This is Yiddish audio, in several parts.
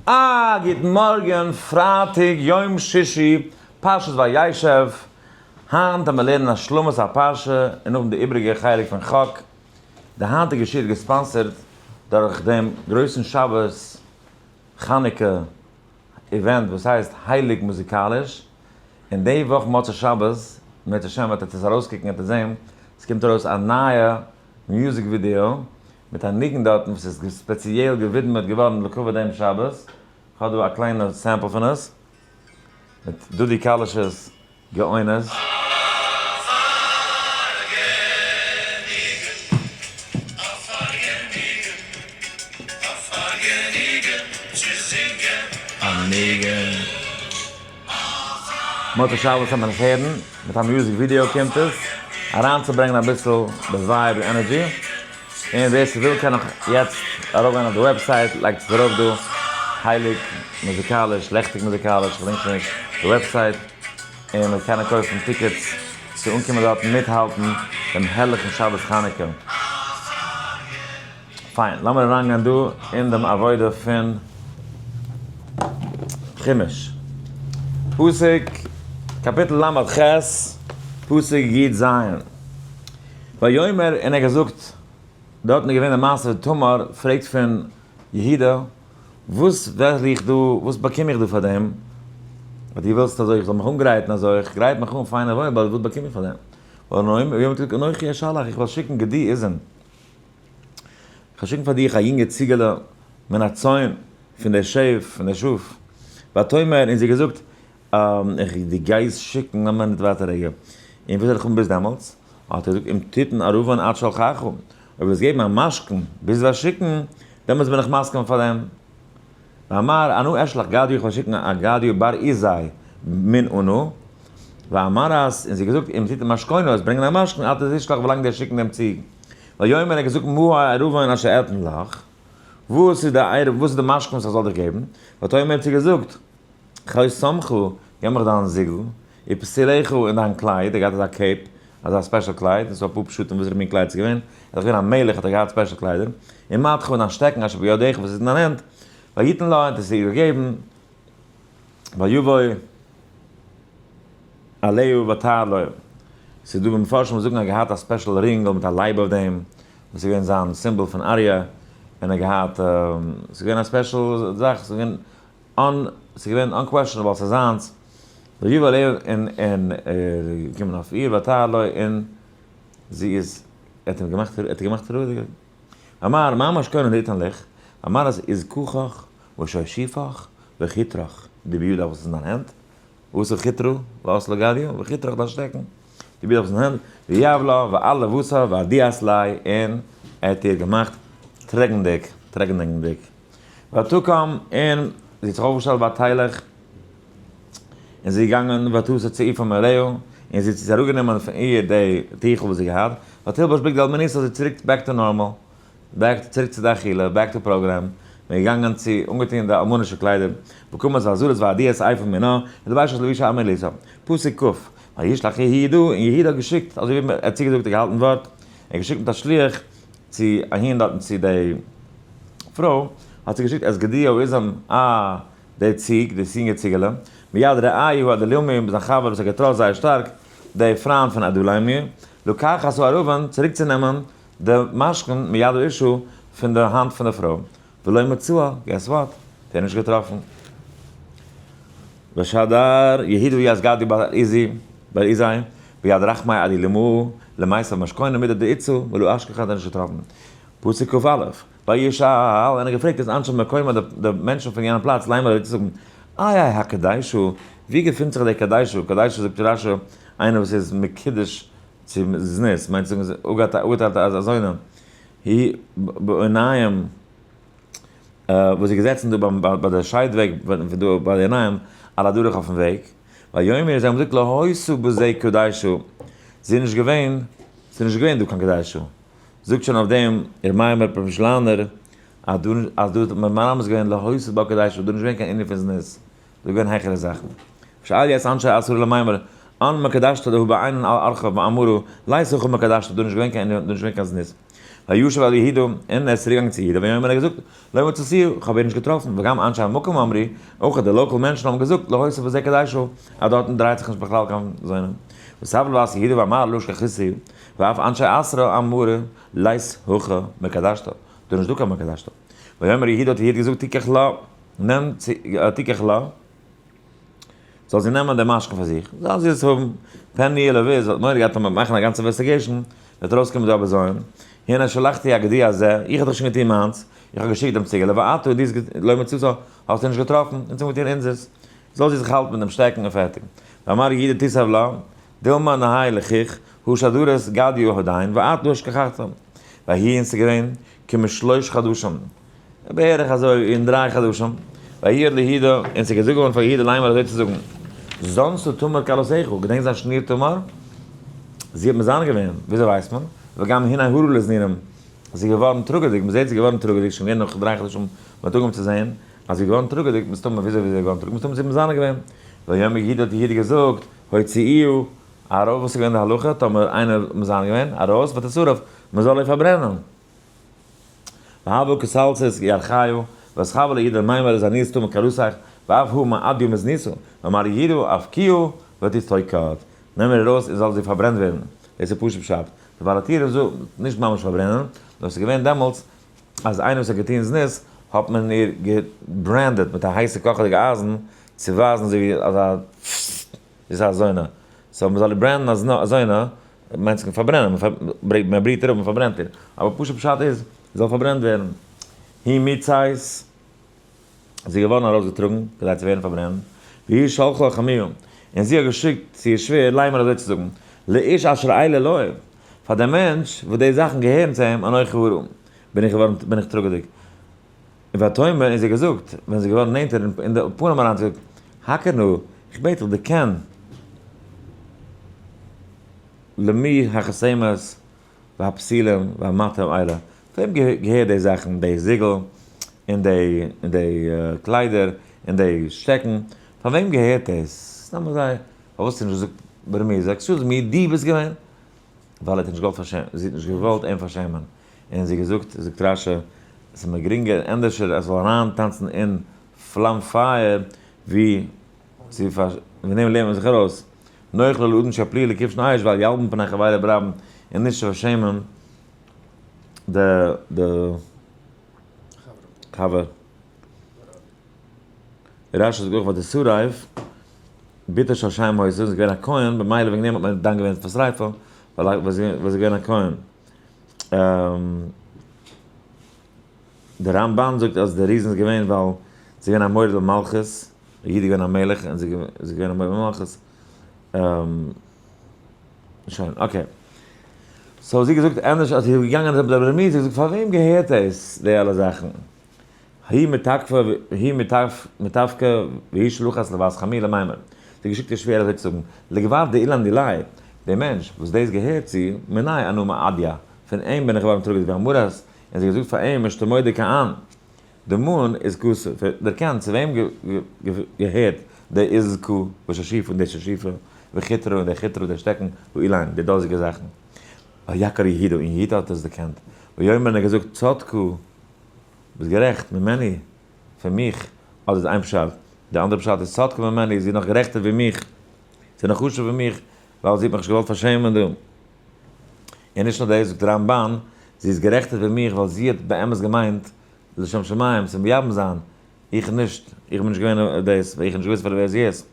א גוטן מארגן, פרייטאג יום שישי, פרשת וישב, היינט וועלן מיר לערנען השלמת הפרשה און נאכדעם די איבריגע חלק פון חק, די היינטיגע שיעור איז געספאנסערט דורך דעם גרויסן שבת חנוכה event וואס הייסט הייליג מוזיקאליש, און די וואך מוצאי שבת, אם ירצה השם וועט עטס ארויסקוקן און עטס זען, עס קומט ארויס א נייע music video מיט א ניגון דארטן וואס איז ספעציעל געווידמעט געווארן לכבוד דעם שבת, כ'האב דא א קליינע sample פון עס, מיט דודי קאליש'ס גאונות. א פארגעניגן, א פארגעניגן, א פארגעניגן צו זינגען א ניגון. מוצאי שבת וועט מען עס הערן, מיט א music video קומט עס, אריינצוברענגען אביסל די vibe און energy, און ווער ס'וויל קען נאך יעצט ארויפגיין אויף די website, לייגט עס ארויף דא, הייליג מוזיקאליש, לעכטיג מוזיקאליש, כ'דענק שוין נישט די website, און מ'וועט קענען קויפן tickets צו אנקומען דארטן מיטהאלטן דעם הערליכן שבת חנוכה. פיין, לאמיר אריינגיין דא אין דעם עבודה פון חומש. פסוק, קאפיטל ל' ח', פסוק י ז. ויאמר, און ער האט געזאגט, דארטן איז געווען די מעשה ווי תמר פרעגט פון יהודה, וואס וועל איך דא, וואס באקום איך דא פאר דעם, אז דו ווילסט אזוי איך זאל מיך אנגרייטן אזוי, איך גרייט מיך אן פיין און וואויל, but וואס באקום איך פאר דעם? ויאמר האט געזאגט, אנכי אשלח, איך וועל שיקן גדי עזים. כ'וועל שיקן פאר דיך א יונגע ציגעלע מן הצאן, פון דער שעף, פון דער שאף. ותאמר, און זי האט געזאגט, איך, דו גייסט שיקן, א מינוט ווארט א רגע, און וואס וועל איך האבן ביז דעמאלטס? האט ער געזאגט, אם תתן ערבון עד שלחך, אויב וועסט געבן א משכון ביז וועסט שיקן, דעמאלטס בין איך מסכים פאר דעם. ואמר, אנא אשלח גדיו, איך וועל שיקן א גדיו בר עזי מן אנה. ואמרת, און זי האט געזאגט, אם תתן משכונו, וועסט ברענגען א משכון, עד תשלח, ווילאנג דו וועסט שיקן דעם ציג. ויאמר ער האט געזאגט מה הערבון אשר אתן לך, וואס איז די ערב, וואס איז די משכון וואס איך זאל דיך געבן? ותאמר האט זי געזאגט, חותמך, געב מיך דיין זיגל, ופתילך און דיין קלייד, ער האט געהאט אזא cape, אזא special קלייד, און ס'איז דא אפאר פשטים וואסערע מין קלייד ס'איז געווען, ער איז דאך געווען א מלך האט ער געהאט special קליידער, ומטך און דיין שטעקן אשר בידך וואס איז אין דיין הענט, ויתן לה און האט עס איר געגעבן, ויבוא אליה ותער לו. ס'איז דא מפרשים וואס זאגן ער האט געהאט א special רינגל מיט א לייב אויף דעם, וואס איז געווען זיין סימבאל פון אריה, און ער האט געהאט, ס'איז געווען א special זאך, ס'איז געווען אן, ס'איז געווען unquestionable ס'איז זיינס, ויבא אליה און און ער איז געקומען אויף איר ותער לו און זי איז, ער האט אים געמאכט, ער האט איר געמאכט רואיג. אמר, מה משכון ניתן לך? אמר אז איז כוכך וששיפך וכתרך, די ביודע וואס איז אין דיין הענט, ועשה כתרו ועשה לגדיו, וכתרך דיין שטעקן, די ביודע וואס איז אין הענט, ויבלע ואלה ועשה והדיעת לי, און ער האט איר געמאכט טרעגנדיג, טרעגנדינגדיג. ותקם, און זי האט זיך אויפגעשטעלט ותלך, און זי איז געגאנגען ותסר צעיפה מעליה, און זי האט זיך אראפגענומען פון איר די טיכל וואס זי האט געהאט, ותלבש בגדי אלמנותה, זי איז צוריק back to normal, back צוריק צו די אכילה, back to program, מען איז געגאנגען צו אנגעטון די אלמנישע קליידער, וקמת ואזלת והדיעת איפה מינה, ותלבשת לבושי אלמנותה. פסוק כ, וישלח יהודה, און יהודה האט געשיקט, אזוי ווי ער האט צוגעזאגט און געהאלטן ווארט, ער האט געשיקט מיט א שליח צו אהין דארטן צו די פרוי, האט זי געשיקט את גדי העזים א די ציג, די יונגע ציגעלע, מיד רעהו העדולמי, זיין חבר וואס האט געטראסט זייער שטארק, די פריינד פון עדולמי, לקחת הערבון, צוריקצונעמען די משכון מיד האשה, פון די האנט פון די פרוי, ולא מצאה, guess what, האט ער נישט געטראפן. ושדר יהודה את גדי בר עזי, בר עזי, ביד רחמי עדולמאה, למיסב משכונו מידי דאיתתא, ולא אשכחה האט ער נישט געטראפן. פסוק כ"א. וישאל, און ער האט געפרעגט את אנשי מקומו די מענטשן פון יענעם פלאץ לאמר אזוי צו זאגן, איה הקדשה, ווי געפינט זיך דער קדשה, קדשה זאגט רש"י, איינער וואס איז מקודש צו זנות, מיינט צו זאגן אפגעטיילט א זונה, היא בעיניים, וואס איז געזעצן דא ביי די שיידוועג פון דא ביי די עיניים, על הדרך אויפן וועג, ויאמר זיי האבן געזאגט לא היתה בזה קדשה, זי איז נישט געווען, ס'איז נישט געווען דא קיין קדשה. זאגט שוין אויף דעם ר' מאיר פרעמישלאנער אז דא אז דא האט מען מרמז געווען להוסיף בה כדי ס'איז דא נישט געווען קיין ענין פון זנות, דא איז געווען העכערע זאכן. שאל יעצט אנשי עשרה למימר אן מקדשתא דהא בעינן על ארחב ואמרו לית הכא מקדשתא דא נישט געווען קיין ענין דא נישט געווען קיין זנות. וישב אל יהודה, און ער איז צוריקגעגאנגען צו יהודה, ויאמר ער האט געזאגט, לא מצאתיהו, איך האב איר נישט געטראפן, וגם אנשי המקום אמרו, אויך די local מענטשן האבן געזאגט, לא היתה בזה קדשה, אז דארטן דרייט זיך נישט בכלל קיין זונה. וסבל בת יהודה ואמר לא אשכחתיהו, ואף אנשי אתרא אמרו, לית הכא מקדשתא, דא איז נישט דא קיין מקדשתא. ויאמר יהודה האט יהודה געזאגט תיקח לה, נעם צו, תיקח לה, זאל זי נעמען די משכון פאר זיך, זאל זי עס האבן, פן יהיה לבוז, האט מורא געהאט אז מ'וועט מאכן א גאנצע investigation, וועט ארויסקומען דא א בזיון, הנה שלחתי הגדי הזה, איך האב דאך שוין געטון מיינס, איך האב געשיקט דעם ציגעלע, ואתה דו האסט לא מצאת, האסטו נישט געטראפן, אונז האבן געטון אונזערס, זאל זי זיך האלטן מיט דעם שטעקן און פערטיג. ואמר יהודה תיסב לה, דילמא נהי לכוך, הא שדרת גדיא הדין, ואת לא אשכחתא. ויהי און ס'איז געווען, כמשלוש חדשים, בערך אזוי אין 3 חדשים, ויהי ליהודה, און ס'איז געזאגט געווארן פאר יהודה לאמר אזוי צו זאגן, זנתה תמר כלתך, געדענקסט זיין שניר תמר? זי האט מזנה געווען, וויאזוי ווייסט מען? וגם הנה הרה לזנינים, זי איז געווארן טראגעדיג, מ'זעט זי איז געווארן טראגעדיג, שוין געווען נאך 3 חדשים, מ'האט אנגעהויבן צו זען אז זי איז געווארן טראגעדיג, מסתמא וויאזוי איז זי געווארן טראגעדיג, מסתמא זי האט מזנה געווען. ויאמר יהודה האט יהודה געזאגט, הוציאוה, ארויס, וואס איז געווען די הלכה, טאמער איינער האט מזנה געווען, ארויס, ותשרף, מ'זאל איר פארברענען. והבו כסלסס ירחיו, ואסחבו ליהודה למימר איז אני סתום כרוסך, ואף הוא מעדיו מזניסו, ואמר יהודה אף קיו ותתוקד. נעם איר ארויס און זאל זי פארברענט ווערן. דאס איז פשוט פשט. די בעל התירא זאגט נישט ממש פארברענען, נאר עס איז געווען דעמאלטס אז איינער וואס האט געטון זנות האט מען איר גע brand עט מיט א הייסע קאכעדיגע אייזן צו ווייזן אזוי ווי אזא איז א זונה. so מ'זאל איר brand ן א זונה מיינט זיך פארברענען, מען בריט איר אפ, מען פארברענט איר. אבער פשוט פשט איז, זי זאל פארברענט ווערן. היא מצאת, זי איז געווארן ארויסגעטראגן כדי צו ווערן פארברענט. והיא שלחה לחמיה, און זי האט געשיקט צו איר שווער לאמר אזוי צו זאגן, לאיש אשר אלה לו, פאר דעם מענטש וואס די זאכן געהערן צו אים, אנכי הרה, בין איך געווארן, בין איך טראגעדיג. ותאמר, און זי האט געזאגט, ווען זי איז געווארן נענטער אין די פנים אריין, זי האט געזאגט, הכר נא, איך בעט דיך, דערקען למי החותמת והפתילים והמטה האלה, פאר וועם געהערט די זאכן, די זיגל און די קליידער און די שטעקן, פאר וועם געהערט דאס? סתם אזוי, פארוואס האסטו נישט געזאגט ברמיזה, excuse me, דו ביסט געווען? ווייל ער האט נישט געוואלט פארשעמען, זי האט נישט געוואלט אים פארשעמען, און זי האט געזאגט, זאגט רשי, עס איז מיר גרינגער ענדערשער ער זאל אריינטאנצן אין פלאם פייער, ווי צו פאר, פון דעם לערנט מען זיך ארויס, נוח לו לאדם שיפלי' לכבשן האש ואל ילבין פני חברו ברבים, און נישט צו פארשעמען די די חבר. רשי זאגט אויך ותשרף, בתו של שם היתה, איז געווען א כהן, במילא וועגן דעם האט מען דן געווען פאר שריפה, ווייל זי איז געווען א כהן. דער רמבן זאגט אז די reason איז געווען ווייל זי איז געווען א מורד במלכות, א איד איז געווען א מלך און זי איז געווען א מורד במלכות. שוין, okay. so זי האט געזאגט ענדערש אז זי איז געגאנגען צו דער רמי, זי האט געזאגט פאר וועם געהערט דאס די אלע זאכן? היא מתקפה היא מתווקה והיא שלוחת לבת חמי למימר. זי האט געשיקט איר שווער אזוי צו זאגן, לגבר דאילן דילאי, דער מענטש וואס דאס געהערט צו, מנאי אנא מעדיא, פון אים בין איך געווארן טראגעדיג ואמרת, און זי האט געזאגט פאר אים משתמודע כען, די מאן איז כסף, דערקענט צו וועם געהערט די איז ק וששיפה און די ששיפה, וחיטרא און די חיטרא, די שטעקן, ואילן, די דאזיגע זאכן. ויקר יהודה, און יהודה האט עס דערקענט. ויאמר און ער האט געזאגט, צדקה, ביסט גערעכט, ממני, פון מיך, אדער איז איין פשט. די אנדערע פשט איז צדקה ממני, זי איז נאך גערעכטער ווי מיך, זי איז נאך חשוב'ער ווי מיך, ווייל זי האט מיך נישט געוואלט פארשעמען דא. און נישט נאר דאס, זאגט רמבן, זי איז גערעכטער ווי מיך ווייל זי האט באמת געמיינט לשם שמים, צו מייבם זיין, איך נישט, איך בין נישט געווען דאס, איך האב נישט געוואוסט פאר ווער זי איז.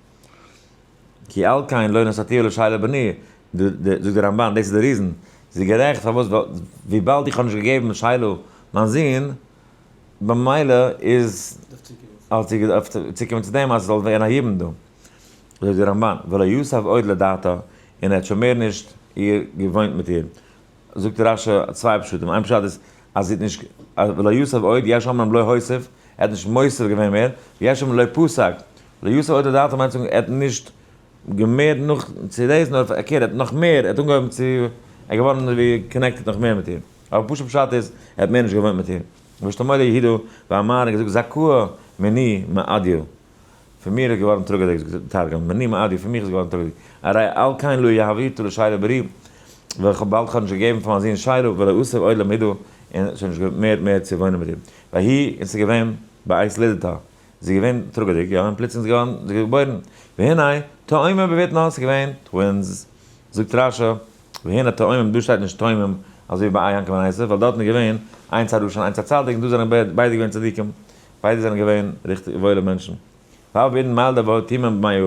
כי על כן לא נתתיה לשלה בני, זאגט דער רמבן, דאס איז די reason, זי איז גערעכט פארוואס, ווייל וויבאלד איך האב נישט געגעבן שילה מיין זון, במילא איז האט זי געדארפט צוקומען צו דעם אז עס זאל ווערן א יבום דא. זאגט דער רמבן, ולא יסף עוד לדעתה, און ער האט שוין מער נישט איר געוואוינט מיט איר. זאגט רשי צוויי פשטים, איין פשט איז אז זי האט נישט, ולא יסף עוד, יש אומרים לא הוסיף, ער האט נישט מוסיף געווען מער, ויש אומרים לא פסק, ולא יסף עוד לדעתה מיינט צו זאגן ער האט נישט געמערט נאך צו דאס, נאר פארקערט ער האט נאך מער, ער האט אנגעהויבן צו, ער איז געווארן ווי connected נאך מער מיט איר. אבער פשוט פשט איז, ער האט מער נישט געוואוינט מיט איר. ושתמודה יהודה ואמר, ער האט געזאגט זכאה מני מעדיה. פון מיר איז געווארן טראגעדיג, זאגט דער תרגום, מני מעדיה, פון מיך איז געווארן טראגעדיג. הרי על כן לא יהבית לשלה ברי. ווייל איך האב באלד כ'האב נישט געגעבן פאר מיין זון שילה, ולא אסף עוד למידו, און שוין נישט מער מער צו וואוינען מיט איר. ויהי, און ס'איז געווען, בעת לידתה, זי איז געווען טראגעדיג, יא, און פלוצלינג איז געווארן, זי איז געבוירן, והנה, תאומים בבטנה, ס'איז געווען twins. זאגט רש"י, והנה תאומים, דא שטייט נישט תאומים, אזוי ווי ביי יעקב און עשו, ווייל דארטן איז געווען איינס א רשע און איינס א צדיק, און דא זענען ביידע געווען צדיקים, ביידע זענען געווען ריכטיג וואוילע מענטשן. ואף בעידן מילדה והותימן במאה,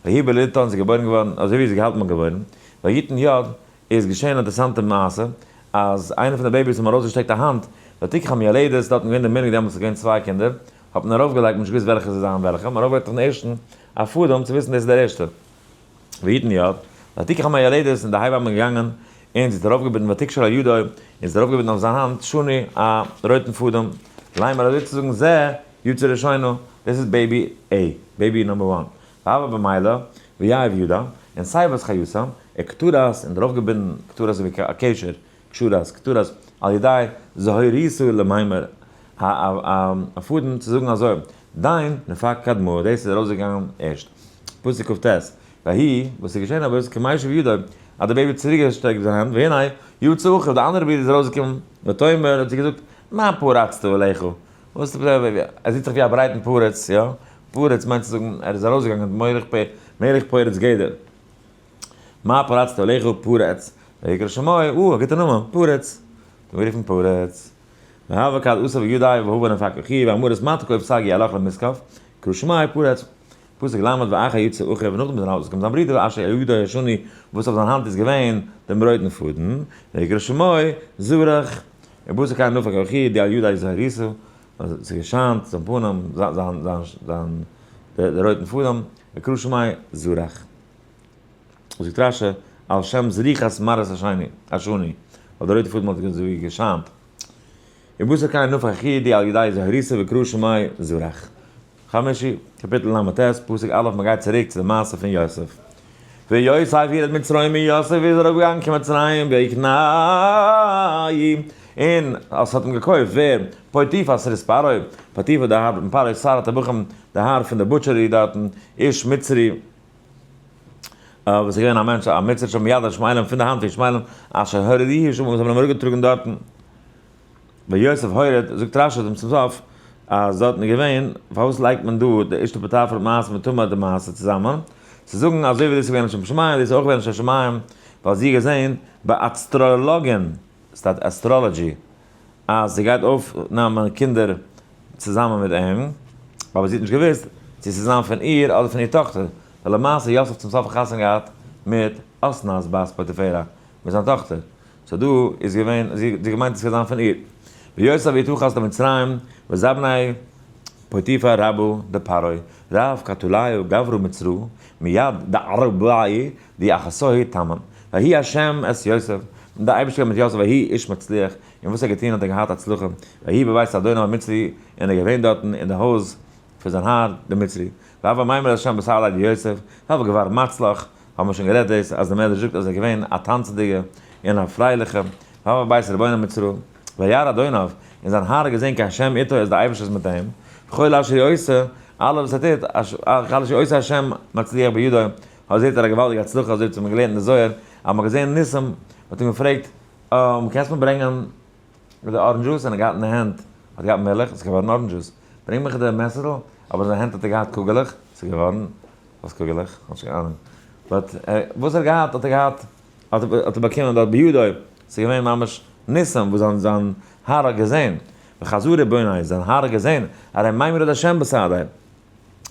ויהי בלידתה און זי איז געבוירן געווארן, אזוי ווי זי האט געהאלטן ביים געבוירן, ויתן יד, איז געשען א אינטערעסאנטע מעשה, אז איינע פון די babies האבן ארויסגעשטעקט א האנט, ותקח המיילדת, דארטן געווען די מנהג דעמאלטס איז געווען צוויי קינדער, האט מען ארויפגעלייגט, מ'האט נישט געוואוסט וועלכע ס'איז זיין וועלכע, האט מען ארויפגעלייגט אויפן ערשטן א פאדעם צו וויסן דאס איז דער ערשטער. ויתן יד, ותקח המיילדת, און די הייבאם איז געגאנגען, און זי האט ארויפגעבינדן ותקשר על ידו, און זי האט ארויפגעבינדן אויף זיין האנט, שני, א רויטן פאדעם, לאמר אזוי צו זאגן זה יצא ראשונה, דאס איז baby A, baby number one, והוה במילה, ויהב ידה, און סיי וואס חיותם, וקטרת, און דערויף געבינדן קטרת אזוי ווי א קשר, קשרת, קטרת, על ידי זהוריתו למימר, א פאדעם צו זאגן אזוי, דיין נפק קדמאה, דאס איז ארויסגעגאנגען ערשט. פסוק כ"ט, ויהי, וואס איז געשען אבער איז כמשיב ידו, אז דער baby האט צוריקגעשטעקט זיין האנט, והנה, יצא אחיו, די אנדערע ברודער איז ארויסגעקומען, ותאמר, האט זי געזאגט, מה פרצת אליך? וואס ער זעט זיך ווי א ברייטן פרץ, יא? פרץ מיינט צו זאגן ער איז ארויסגעגאנגען מלך פ מלך פורץ גדר. מה פרצת אליך פרץ? ויקרא שמו, אה, א גוטע נאמען, פרץ. האט אים גערופן פרץ. והבה כד אסף יודאי והבה נפק אחי ואמרת מה תקוף סגי הלך למשכב, קרא שמיה פרץ. פסוק ל' ואחר יצא אחיו און נאכדעם איז ארויסגעקומען זיין ברודער אשר ידו השני וואס אויף זיין האנט איז געווען דעם רויטן פאדעם, ויקרא שמו זרח. ובשר כן נפק אחי די על יודאי זהריתו, אז עס איז געשיינט זיין פנים, זיין זיין זיין די רויטן פאדעם, ויקרא שמו זרח. זאגט רש"י, על שם זריחת מראות השני, ווייל די רויטע פאדעם האט אזוי געשיינט. ובשר כן נפק אחי די על ידי זהריתו ויקרא שמו זרח. חמישי, קאפיטל ל"ט, פסוק א', מען גייט צוריק צו די מעשה פון יוסף. ויוסף ירד מצרימה, יוסף איז אראפגעגאנגען קיין מצרים, ויקנהו, און עס האט אים געקויפט, ווער? פוטיפר סריס פרעה, פוטיפר דער האר פון פרעה, שר הטבחים, דער האר פון די butchery דארטן, איש מצרי, וואס איז געווען א מענטש, א מצרי שמיד הישמעאלים, פון די האנט פון ישמעאלים, אשר הורידוהו שמה, וואס האבן אים אראפגעטראגן דארטן. ויוסף הורד, זאגט רש"י דעם צום סוף, אז דארטן איז געווען, פארוואס לייגט מען דא די אשתו פוטיפר מעשה מיט תמר די מעשה צוזאמען? צו זאגן אזוי ווי דאס איז געווען לשם שמים, דאס איז אויך געווען לשם שמים, ווייל זי האט געזען ביי אסטראלאגען, ס'טייטש astrology, אז זי גייט אויפנעמען קינדער צוזאמען מיט אים, אבער זי האט נישט געוואוסט צו ס'איז זיין פון איר אדער פון איר טאכטער, ווייל למעשה יוסף צום סוף חתונה געהאט מיט אסנת בת פוטיפרע, מיט זיין טאכטער. so דא איז געווען, זי האט געמיינט עס גייט זיין פון איר. ויוסף יתחס למצרים, וזבני פוטיפר רבו דפרעה, רב קטוליו גברו מצרו, מיד דערבאי די אחתוהי תמן. ויהי השם את יוסף, און דער אייבערשטער געווען מיט יוסף ויהי איש מצליח, און וואס ער האט געטון האט ער געהאט הצלחה, ויהי בבית אדוניו המצרי, און ער איז געווען דארטן אין די הויז פון זיין האר דער מצרי. והוה מימר השם בתעליה דיוסף, והוה גבר מצלח, האבן מיר שוין גערעדט דאס אז דער מדרש זאגט אז ער איז געווען א טאנצעדיגע און א פרייליכע, והוה בבית רבונו מצרא, וירא אדוניו, און זיין האר האט געזען כי השם איתו אז דער אייבערשטער איז מיט אים, וכל אשר עושה, אלעס וואס ער טוט, כל אשר עושה השם מצליח בידו, האט זעט ער א געוואלדיגע הצלחה, אזוי האט מען געלערנט אין די זוהר, אז מען האט געזען ניסים, מען האט אים געפרעגט, קענסט מיר ברענגען די orange juice, און ער האט געהאט אין די הענט, האט געהאט מילך, עס איז געווארן orange juice, ברענג מיך די מעסערל, אבער אין זיין הענט האט ער געהאט קוגעלעך, עס איז געווארן וואס קוגעלעך? כ'האב נישט קיין אהנונג. but וואס ער האט געהאט האט ער געהאט, האט ער באקומען דארט בידו, ס'איז געווען ממש ניסים וואס זיין זיין האר האט געזען, וחזו רבוני, זיין האר האט געזען, הרי מימרא דהשם בסעדיה,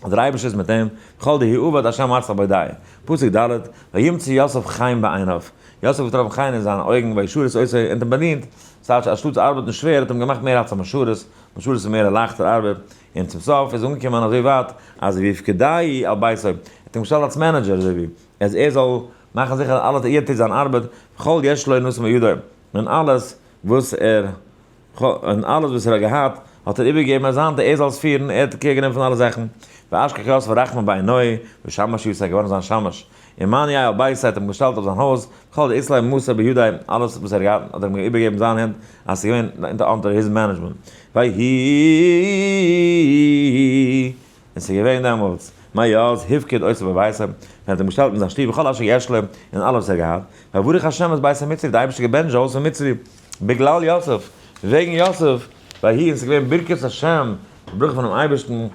אז דער אייבערשטער איז מיט אים, וכל דהי עבד השם מצליח בידיה. פסוק ד', וימצא יוסף חן בעיניו, יוסף האט געטראפן חן אין זיינע אויגן, וישרת אותו, און האט אים באדינט, ס'טייטש אנשטאט צו ארבעטן שווער האט אים געמאכט מער אלס א משרת, משרת איז מער א לייכטער ארבעט, און צום סוף איז אנגעקומען אזוי ווייט אז ויפקדהו על ביתו, ער האט אים געשטעלט אלס manager אזוי ווי אז ער זאל מאכן זיכער אז אלעס ער טוט זיין ארבעט, וכל יש לו נתן בידו, און אלעס וואס ער און אלעס וואס ער האט געהאט האט ער איבערגעגעבן אין זיין האנט ער זאל עס פירן, ער האט care גענומען פון אלע זאכן, ואשכח יוסף רחמים בעינוי, ושמש יוסף איז געווארן זיין שמש, ומניהו על ביתו האט אים געשטעלט אויף זיין הויז, וכל דאית ליה מסר בידיה, אלעס וואס ער האט געהאט האט ער אים איבערגעגעבן אין זיין הענט, אז ס'איז געווען אונטער his management. ויהי, און ס'איז געווען דעמאלטס, מאז הפקיד אותו בביתו, ווען ער האט אים געשטעלט אין זיין שטוב, וכל אשר יש לו, און אלעס וואס ער האט געהאט, ויברך השם את בית המצרי, די אייבערשטער געבענטשט די הויז פון מצרי, בגלל יוסף, וועגן יוסף, ויהי און ס'איז געווען ברכת השם, די ברכה פונעם אייבערשטן,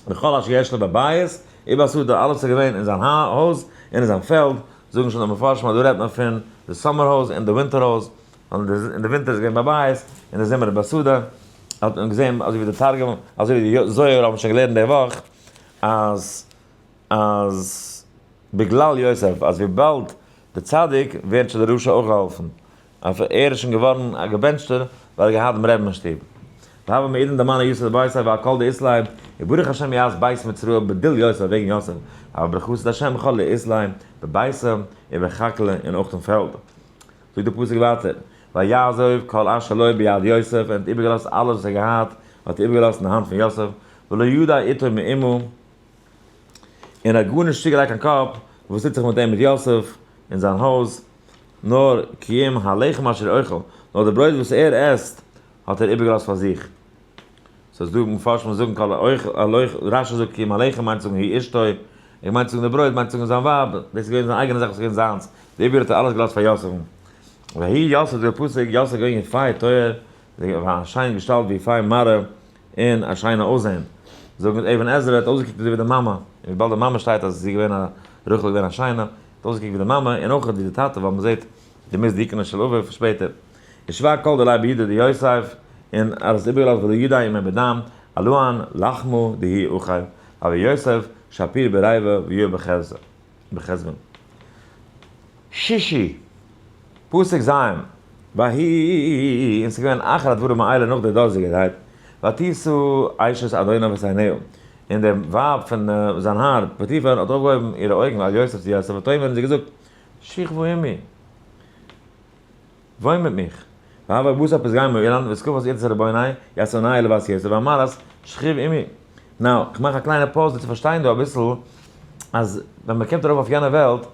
בכל אשר יש לו בבית, ובשדה, אלעס וואס איז געווען אין זיין הויז און אין זיין פעלד, זאגן שוין די מפרשים אז דא רעדט מען פון די summer הויז און די ווינטער הויז, ווייל אין די ווינטער איז געווען בבית, אין די זומער איז בשדה, האט מען געזען אזוי ווי די תרגום, אזוי ווי די זוהר האבן שוין געלערנט די וואך, אז אז בגלל יוסף, אז וויבאלד די צדיק ווערט שוין די רשע אויך געהאלפן, אויף ער איז שוין געווארן א געבענטשטער ווייל ער האט געהאט דעם רעבן אין שטוב. והוה מעידן דמנה יוסף לבית ועל כל דאית ליה, וברוך השם יעש בית מצרא בדיל יוסף וועגן יוסף, אבל ברכתא דהשם בכל דאית ליה בביתא ובחקלא און אויך אין פעלד. זאגט דער פסוק ווייטער, ויעזוב כל אשר לו ביד יוסף, ער האט איבערגעלאזט אלעס וואס ער האט געהאט, האט ער איבערגעלאזט אין די האנט פון יוסף, ולא ידע איתו מאומה, און ער האט גארנישט צוגעלייגט קיין קאפ וואס טוט זיך מיט אים מיט יוסף אין זיין הויז, נאר כי אם הלחם אשר אוכל, נאר די ברויט וואס ער עסט האט ער איבערגעלאזט פאר זיך. סאיז דא מפרשים וואס זאגן כל האוכל, רשי זאגט כי אם הלחם מיינט צו זאגן היא אשתו, ער מיינט צו זאגן די ברויט מיינט צו זאגן זיין ווייב, דאס איז געווען זיין אייגענע זאך וואס איז געווען זיינס, די איבעריגע האט ער אלעס געלאזט פאר יוסף'ן. ויהי יוסף זאגט דער פסוק, יוסף איז געווען יפה תואר, א שיין געשטאלט ויפה מראה, און א שיינע אויסזען. זאגן אבן עזרא האט אויסגעקוקט אזוי ווי די מאמע, און וויבאלד די מאמע שטייט אז זי איז געווען א רחל איז געווען א שיינע, האט אויסגעקוקט ווי די מאמע, און אויך ווי די טאטע, ווייל מען זעט די מוז דיוקנו של אביו שפעטער. ושבע כל דליה בידו דיוסף, און ער האט עס איבערגעלאזט ולא ידע אם בדם, אלוהן לחמו דהי אוכל, אבער יוסף שפיר בריבה ויהי בחזבון. שישי, פסוק ז', ויהי, און ס'איז געווען אחר הדברים האלה נאך די דאזיגע רייד, ותשא אשת אדוניו את עיניה, און די ווייב פון זיין האר פוטיפר האט אויפגעהויבן אירע אויגן אל יוסף צו יוסף ותאמר און זי האט געזאגט, שכבה עמי, וואוין מיט מיך. והבה בשר פסגי מאילן וסקופת ארץ רבוני יצאוני לבית יוסף ואמרת שכיב עמי. now, איך מאך א קליינע pause דא צו פארשטיין דא אביסל, אז ווען מען קומט ארויף אויף יענע וועלט,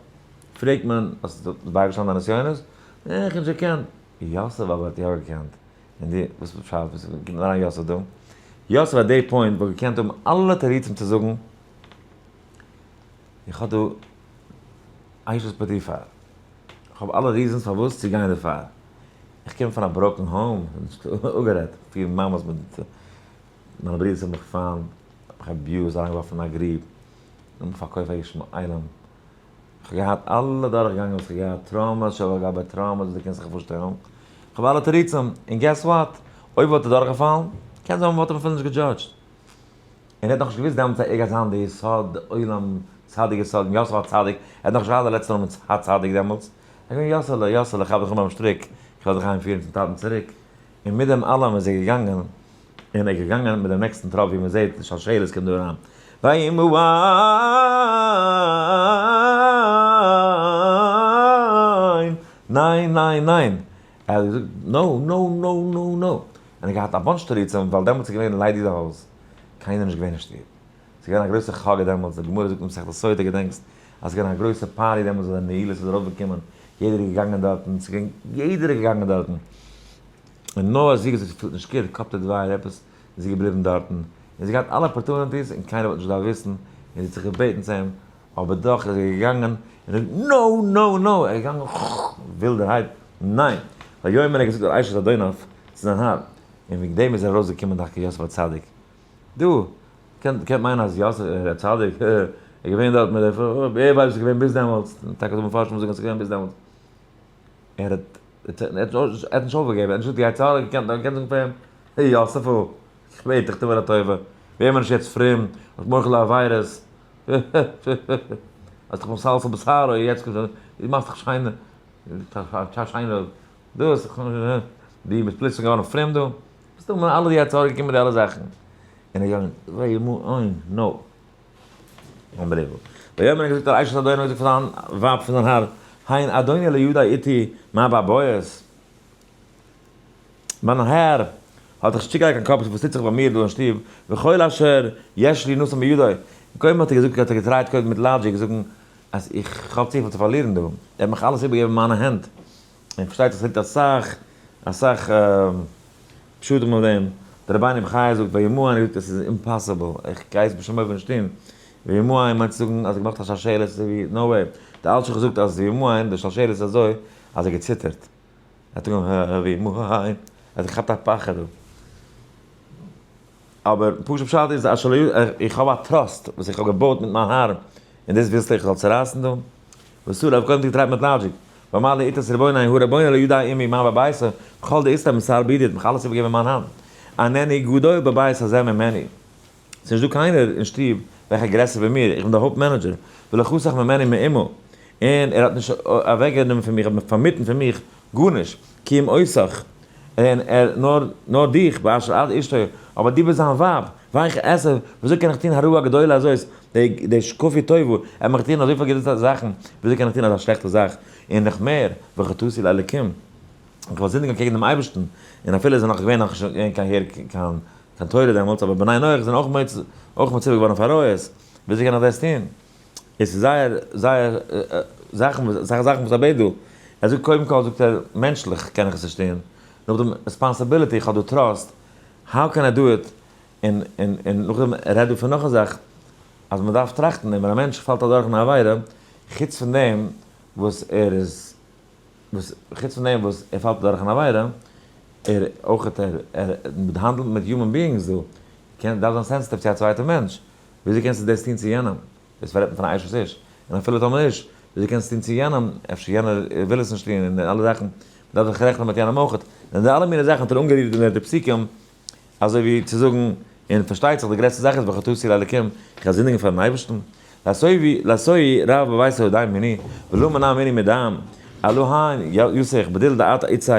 פרעגט מען, האסט בייגעשטאנען דיינע נסיונות? אה, איך האב נישט געקענט. יוסף אבער האט יא געקענט. און די, וואס איז פשט? וואס קומט אריין יוסף דא? יוסף at the point וואלט געקענט האבן אלע תירוצים צו זאגן, איך האב דא אשת פוטיפר. איך האב אלע reasons פארוואס צו גיין דערפאר. איך קום פון א broken home, אפגערעדט, פיר מאמעס מיט מיינע ברידערס האבן מיך פיינט, מיך abused, אריינגעווארפן אין א גריב, און מיך פארקויפט פאר ישמעאלים. איך האב געהאט אלע דורכגאנגען וואס איך האב געהאט, traumas שעל גבי traumas וואס דו קענסט זיך פארשטעלן. איך האב אלע תירוצים, און guess what? אויב וואלט ער דורכגעפאלן, קען זיין מ'וואלט אים אפילו נישט געדזשאדזשט. און ער האט נאכנישט געוואוסט דעמאלטס אז ער גייט זיין די יסוד עולם צדיק יסוד און יוסף הצדיק, ער האט נאכנישט געהאט די לעצטע נאמען הצדיק דעמאלטס, ער איז געווען יאסעלע, יאסעלע כאפ דיך אן ביים שטריק, איך וועל דיך אהיים פירן צום טאטן צוריק, און מיט דעם אלעם איז ער געגאנגען, און ער איז געגאנגען מיט דעם נעקסטן טראפ ווי מען זעט די שלשלת קומט דא אריין, וימאן, ניין ניין ניין, ער האט געזאגט no no no no no, און ער האט געהאט א bunch תירוצים ווייל דעמאלטס איז געווען ליידיג די הויז, קיינער נישט געווען אין שטוב. ס'איז געווען א גרויסע חגא דעמאלטס, די גמרא זאגט אין מסכת סוטה געדענקסט אז ס'איז געווען א גרויסע party דעמאלטס ווען די נעילה איז ארויפגעקומען, יעדער איז געגאנגען דארטן, ס'איז געווען יעדער איז געגאנגען דארטן, און נאר זי האט געזאגט זי פילט נישט גוט, קאפ טוט וויי אדער עפעס, איז זי געבליבן דארטן, און זי האט געהאט אלע opportunities און קיינער וואלט נישט געדארפט וויסן, און זי האט זיך געבעטן צו אים, אבער דאך איז ער געגאנגען און ער זאגט no no no, ער איז געגאנגען ווילדערהייט, ניין! ויאמר ער האט געזאגט אל אשת אדוניו צו זיין האר, און וועגן דעם איז ער ארויסגעקומען דווקא יוסף הצדיק. דו, קען מיינען אז יוסף הצדיק איז געווען דארט מיט די פרוי, ווער ווייסט וואס איז געווען ביז דעמאלטס, טאקע דא מפרשים וואס זאגן אז ס'איז געווען ביז דעמאלטס. ער האט ער האט נישט אויפגעגעבן, ער האט נישט געזאגט די יצר הרע געקענט זאגן פאר אים, העי יוסף'ל, איך בעט דיך טו מיר א טובה, ווער מיר נישט יעצט פרום, האסט מוחל לעבירות, האסט דיך מסלסל בשערו, יעצט קומסטו, דו מאכסט דיך שיינע, שיינע דאס, דו ביסט פלוצלינג געווארן פרום דא, ביסט דאך מיט אלע יצר הרע געקומען מיט די אלע זאכן, און ער געגאנגען, וימאן, no. Unbelievable. ויאמר האט געזאגט אל אשת אדונו האט געזאגט פאר זיין ווייב פון זיין האר, הן אדוני לא ידע איתי מה בבית, מיין האר האט זיך נישט צוגעלייגט קיין קאפ וואס טוט זיך ביי מיר דא אין שטוב, וכל אשר יש לי נתן בידו, קודם האט ער געזאגט האט ער געטרייט קודם מיט logic זאגן אז איך האב צופיל צו פארלירן דא, ער האט מיך אלעס איבערגעגעבן אין מיינע הענט, און פארשטייט זיך ס'ליגט אסאך אסאך פשטים אויף דעם, דער רבינו בחיי זאגט וימאן ער זאגט עס איז impossible, איך גיי עס בשום אופן נישט טון. וימאן מיינט צו זאגן אז ער האט געמאכט א שלשלת אזוי ווי, no way. די אלשיך זאגט אז וימאן, די שלשלת איז אזוי אז ער האט געציטערט. ער האט אנגעהויבן וימאן, ער האט געכאפט א פחד דא. אבער פשוט פשט איז אז איך האב א trust וואס איך האב געבויט מיט מיין האר, און דאס ווילסטו איך זאל צורייסן דא? וואס זאל איך קודם געטרייט מיט logic? ואמר לי איתת רבונו הוא רבונו לא ידע עמי מה בביתו, כל דאיסתא מסר בידי האט מיך אלעס איבערגעגעבן אין מיין האנט. אינני גדול בבית הזה ממני. ס'איז נישט דא קיינער אין שטוב וועלכער איז גרעסער ווי מיר, איך בין דער הויפט manager, ולא חסך ממני מאומה, און ער האט נישט אוועקגענומען פון מיך, פארמיטן פון מיך גארנישט, כי אם אותך, און ער, נאר, נאר דיך, באשר את אשתו, אבער דו ביסט זיין ווייב, ואיך אעשה, וויאזוי קען איך טון הרעה הגדולה הזאת, די, די שכפי טובה, ער האט מיך געטון אזויפיל גוטע זאכן, וויאזוי קען איך טון אזא שלעכטע זאך, און נאך מער, וחטאתי לאלקים, איך וועל זינדיגן קעגן דעם אייבערשטן, און אפילו איז ער נאך געווען נאך נישט געווען קיין הער קיין קיין תורה דעמאלטס, אבער בני נח זענען אויך אויך מצווה געווארן פאר עריות, וויאזוי קען איך דאס טון? עס איז זייער זייער זאכן וואס אסאך זאכן וואס ער בעט דא, ער זאגט קודם כל זאגט ער מענטשליך קען איך עס נישט טון, נאכדעם responsibility איך האב דא trust, how can I do it, און און און נאכדעם רעדט דא פון נאך א זאך, אז מען דארף טראכטן און ווען א מענטש פאלט אדורך אין א עבירה, חוץ פון דעם וואס ער איז וואס חוץ פון דעם וואס ער פאלט אדורך אן עבירה, ער אויך ער ער האנדלט מיט human beings דא, קען דארף זיין sensitive צו א צווייטע מענטש, וויאזוי קענסטו דאס טון צו יענעם? דאס רעדט מען פון א אשת איש, און אפילו טאמער נישט, וויאזוי קענסטו טון צו יענעם, אפשר יענער וויל עס נישט טון, און אלע זאכן, מען דארף זיך רעכענען מיט יענעם אויך, און די אלע מיני זאכן האט ער אנגערירט אין די פסוקים, אזוי ווי צו זאגן, און פארשטייט זיך די גרעסטע זאך איז וחטאתי לאלקים, איך גיי זינדיגן פארן אייבערשטן, לעשוי לעשוי רב בביתו די מיני, ולא מנע מיני מדם, אלוהי יוסך בדיל דעת עצי,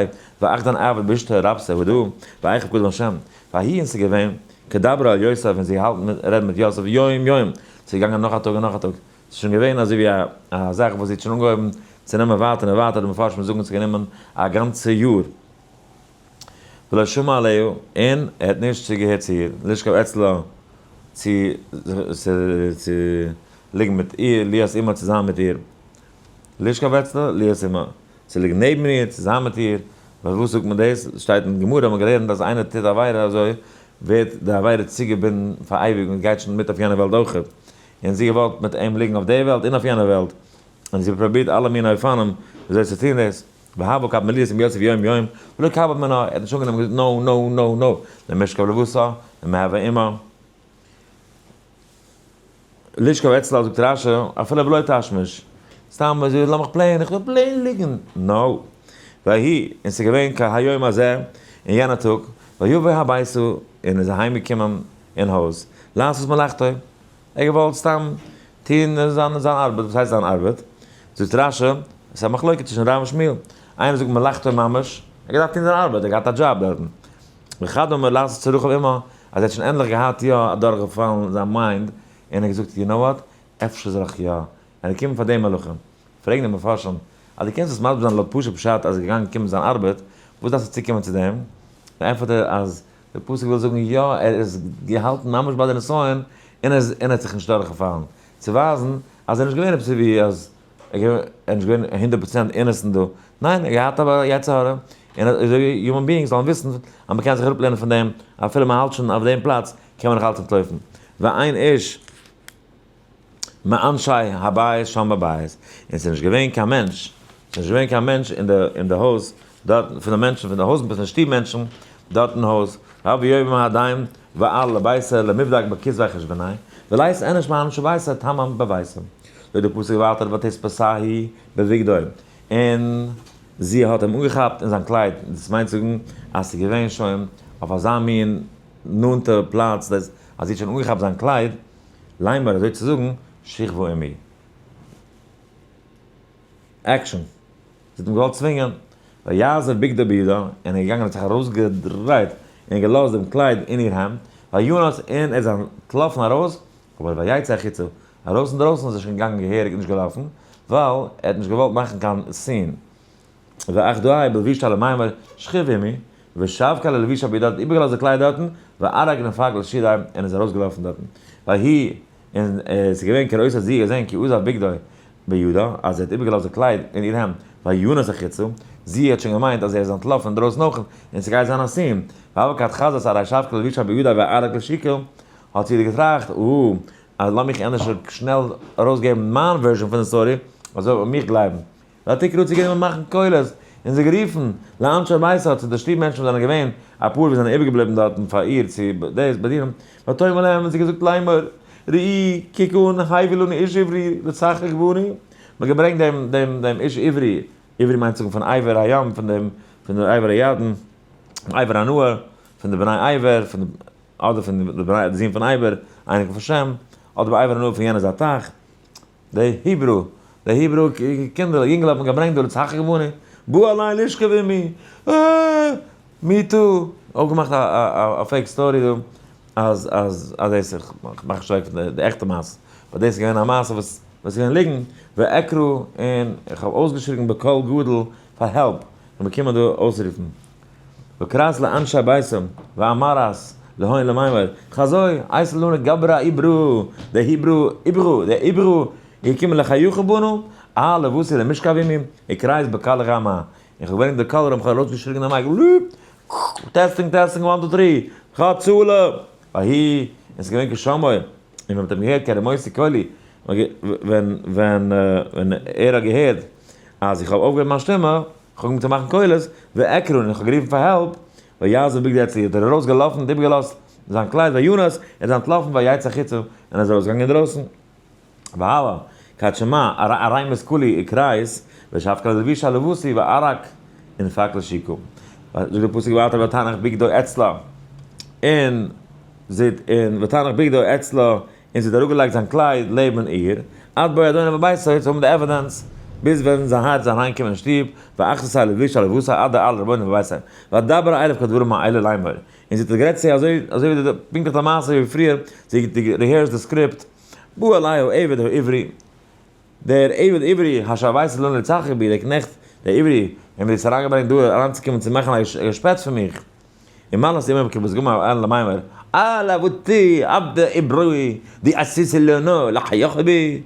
ואחדן עבד באשתו רבסה הודו, ואיכב קדם השם, ויהי און ס'איז געווען, כדברה אל יוסף ווען זי האלט מיט רעדן מיט יוסף יום יום, ס'איז געגאנגען נאך א טאג און נאך א טאג, ס'איז שוין געווען אזוי ווי א זאך וואס זי האט שוין אנגעהויבן צו נעמען ווייטער און ווייטער, די מפרשים זאגן ס'איז גענומען א גאנצע יאר. ולא שמע אליה, און ער האט נישט צוגעהערט צו איר, לשכב אצלה, צו צו ליגן מיט איר, להיות עמה, צו זיין מיט איר, לשכב אצלה, להיות עמה, צו ליגן נעבן איר, צו זיין מיט איר, פארוואס זאגט מען דאס? שטייט אין גמרא, האט מען געלערנט אז איינער טוט עבירה אזוי, ווערט די עבירה צוגעבינדן פאר אייביג און גייט שוין מיט אויף יענע וועלט אויך, און זי געוואלט מיט אים ליגן אויף די וועלט און אויף יענע וועלט, און זי האט פרובירט אלע מיני אופנים וויאזוי צו טון דאס. והבה קב מליאת עם יוסף יום יום, ולא קבל ממנה, ער האט נישט אנגענומען געזאגט no no no no, למשכב לבשר, למהווה עמה. לשכב אצלה זאגט רש"י, אפילו בלא תשמיש, סתם אזוי לאמיך plain, איך וויל plain ליגן, no. ויהי, און ס'איז געווען כהיום הזה, אין יענע טאג, ויבא הביתה, און איז אהיימגעקומען אין הויז, לעשות מלאכתו, ער האט געוואלט סתם טון זיין זיין ארבעט, וואס הייסט זיין ארבעט? זאגט רש"י, עס איז א מחלוקת צווישן רב און שמואל, איינער זאגט מלאכתו ממש, ער האט געדארפט טון זיין ארבעט, ער האט געהאט א דזשאב דארטן, וכדומה לעשות צרכיו עמה, אז ער האט שוין ענדליך געהאט יא אדורכגעפאלן זיין mind, און ער האט געזאגט you know what, אפשר זאל איך יא, און ער קומט פאר די מלאכה. פרעגן די מפרשים, אז דו קענסט עס מסביר זיין לויט פשוט פשט אז ער איז געגאנגען קומען זיין ארבעט, וואס דארפסטו צוקומען צו דעם? ענטפערט ער אז דער פסוק וויל זאגן יא ער איז געהאלטן ממש ביי די נסיון און ער און ער האט זיך נישט דורכגעפאלן, צו ווייזן אז ער איז נישט געווען עפעס ווי אז ער איז נישט געווען 100% innocent דא, ניין ער האט געהאט א יצר הרע, און אזוי ווי human beings זאלן וויסן אז מען קען זיך אראפלערנען פון דעם אפילו מען האלט שוין אויף דעם פלאץ קען מען נאך אלץ אנטלויפן, ואין איש. מאנשי הבית שם בבית, און ס'איז נישט געווען קיין מענטש, ס'איז נישט געווען קיין מענטש אין די אין די הויז דארטן, פון די מענטשן פון די הויז, פון די שטוב מענטשן דארט אין הויז, והבא יום הדיים ועל לביתו למבדק בכתבי חשבוני, ולית אנוש מאנשי ביתו תמם בביתו. זאגט די פסוק ווייטער ותתפשהו בבגדו, און זי האט אים אנגעכאפט אין זיין קלייד, דאס מיינט זאגן אז ס'איז געווען שוין אויף אזא מין נאנטע פלאץ, אז זי האט שוין אנגעכאפט זיין קלייד, לאמר אזוי צו זאגן, שכבה עמי. Action. זי האט אים געוואלט צווינגען. ויעזב בגדו בידה, און ער איז געגאנגען האט זיך ארויסגעדרייט און געלאזט דעם קלייד אין איר הענט, וינס און ער איז אנטלאפן ארויס, אבער ויצא החוצה, ארויס אינדרויסן איז ער שוין געגאנגען געהעריג נישט געלאפן, ווייל ער האט נישט געוואלט מאכן קיין scene. ואחדוה בלבישה למימר שכב עמי, ושבקה ללבישה בידה האט איבערגעלאזט די קלייד דארטן, וערק נפק לשידה און איז ארויסגעלאפן דארטן. ויהי, און עס איז געווען כראותה זי געזען כי עזב בגדו בידה, אז ער האט איבערגעלאזט די קלייד אין איר הענט, וינס החוצה, זי האט שוין געמיינט אז ער איז אנטלאפן אינדרויסן אויך, און ס'גייט זיין א scene, והוה כד חזת ארי שבקה ללבישה בידה וערק לשוקא, האט זי געטראכט, אה. אז לאמיך ענדערש שנעל ארויסגעבן מיין version פון די story, אזוי וועט מען מיך גלייבן. ותקרא האט זי גענומען מאכן קולות, און זיי גערופן, לאנשי ביתה צו די שטוב מענטשן וואס זענען געווען, אפאר וואס זענען איבערגעבליבן דארטן פאר איר צו דאס באדינען, ותאמר להם און זי געזאגט לאמר, ראו, קוק אן, הביא לנו איש עברי, לצחק בנו, מען האט געברענגט דעם דעם דעם איש עברי, עברי מיינט זאגן פון עבר הים, פון דעם פון דער עבר הירדן, עבר הנהר, פון די בני עבר, פון די אדער פון די בני די זון פון עבר, אייניקל פון שם, אדער בעבר הנהר פון יענע זייט טייך. די Hebrew, די Hebrew קינדער, יונגעלע האט מען געברענגט דא לצחק בנו, בא אלי לשכב עמי, אה! me too, אויפגעמאכט א fake story דא, אז אז אז דאס איך מאך נישט אוועק פון די עכטע מעשה, but דאס איז געווען א מעשה וואס וואס איז געווען ליגנט, ואקרא, און איך האב אויסגעשריגן בקול גדול פאר help, און באקומען דא אויסרופן. וקראת לאנשי ביתם, ואמרת להון למימר, חזו, אייתי לנו גברא עברי, דער Hebrew, עברי, דער עברי איז געקומען לחיכה בנו, אה לבתי למשכב עמי, וקראת בקול רמה, איך האב געברענגט די קול רם, איך האב ארויסגעשריגן אין די mic, testing testing one two three, הצלה! ויהי, און ס'איז געווען כשמעו, און ווען מ'האט אים געהערט כהרמותי קולי, ווען ווען ער האט געהערט אז איך האב אויפגעהויבן מיין שטימע, כ'האב אנגעהויבן צו מאכן קולות, ואקרא און איך האב גערופן פאר help, ויעזב בגדו אצלי, האט ער ארויסגעלאפן און איבערגעלאזט זיין קלייד, וינס, ער איז אנטלאפן, ויצא החוצה, און ער איז ארויסגעגאנגען אינדרויסן. והוה, כד שמע, ארימית קלי וקרית, ושבקה ללבישה לבתי, וערק, ונפק לשוקא. זאגט דער פסוק ווייטער ותנח בגדו אצלה, און זי האט, און ותנח בגדו אצלה, און זי האט אראפגעלייגט זיין קלייד לעבן איר, עד בוא אדונה בביתו, צו האבן די evidence, ביז ווען זיין האר איז אריינגעקומען אין שטוב, ואכסה לבוש הלבשה עד דעל רבונו בביתו, ותדבר אליו כדברים האלה לאמור, און זי האט גערעדט צו אזוי אזוי ווי די פונקטליך די מעשה ווי פריער, זי האט rehearsed די script, בא אלי העבד העברי, דער עבד עברי, אשר הבאת לנו לצחק בי, דער קנעכט, דער עברי, וועם דו האסט אריינגעברענגט דא אריינצוקומען צו מאכן א געשפעט פון מיך. ומלאת עמו כפתגמי אל למימר, אל עבדתי עבד עברי, די עשית לנו לחייך בי.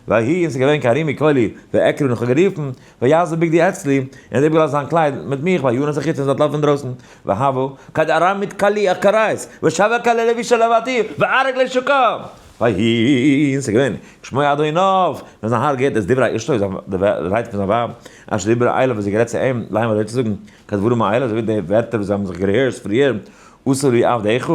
ויהי און ס'איז געווען כהרימי קולי, ואקרא און איך האב גערופן, ויעזב בגדי אצלי, און ער האט איבערגעלאזט זיין קלייד מיט מיך, וינס החוצה און איז אנטלאפן אינדרויסן, והוה כדארמית קלי וקרית, ושבק ללבוש לבתי, וערק לשוקא. ויהי, און ס'איז געווען, כשמוע אדוניו, ווען זיין האר געהערט את דברי אשתו, די רייד פון זיין ווייב, אשר דיברה אליו וואס זי האט גערעדט צו אים, לאמר אזוי צו זאגן, כדברים האלה, אזוי ווי די ווערטער וואס זיי האבן זיך גע rehearsed פריער, עשה לי עבדך,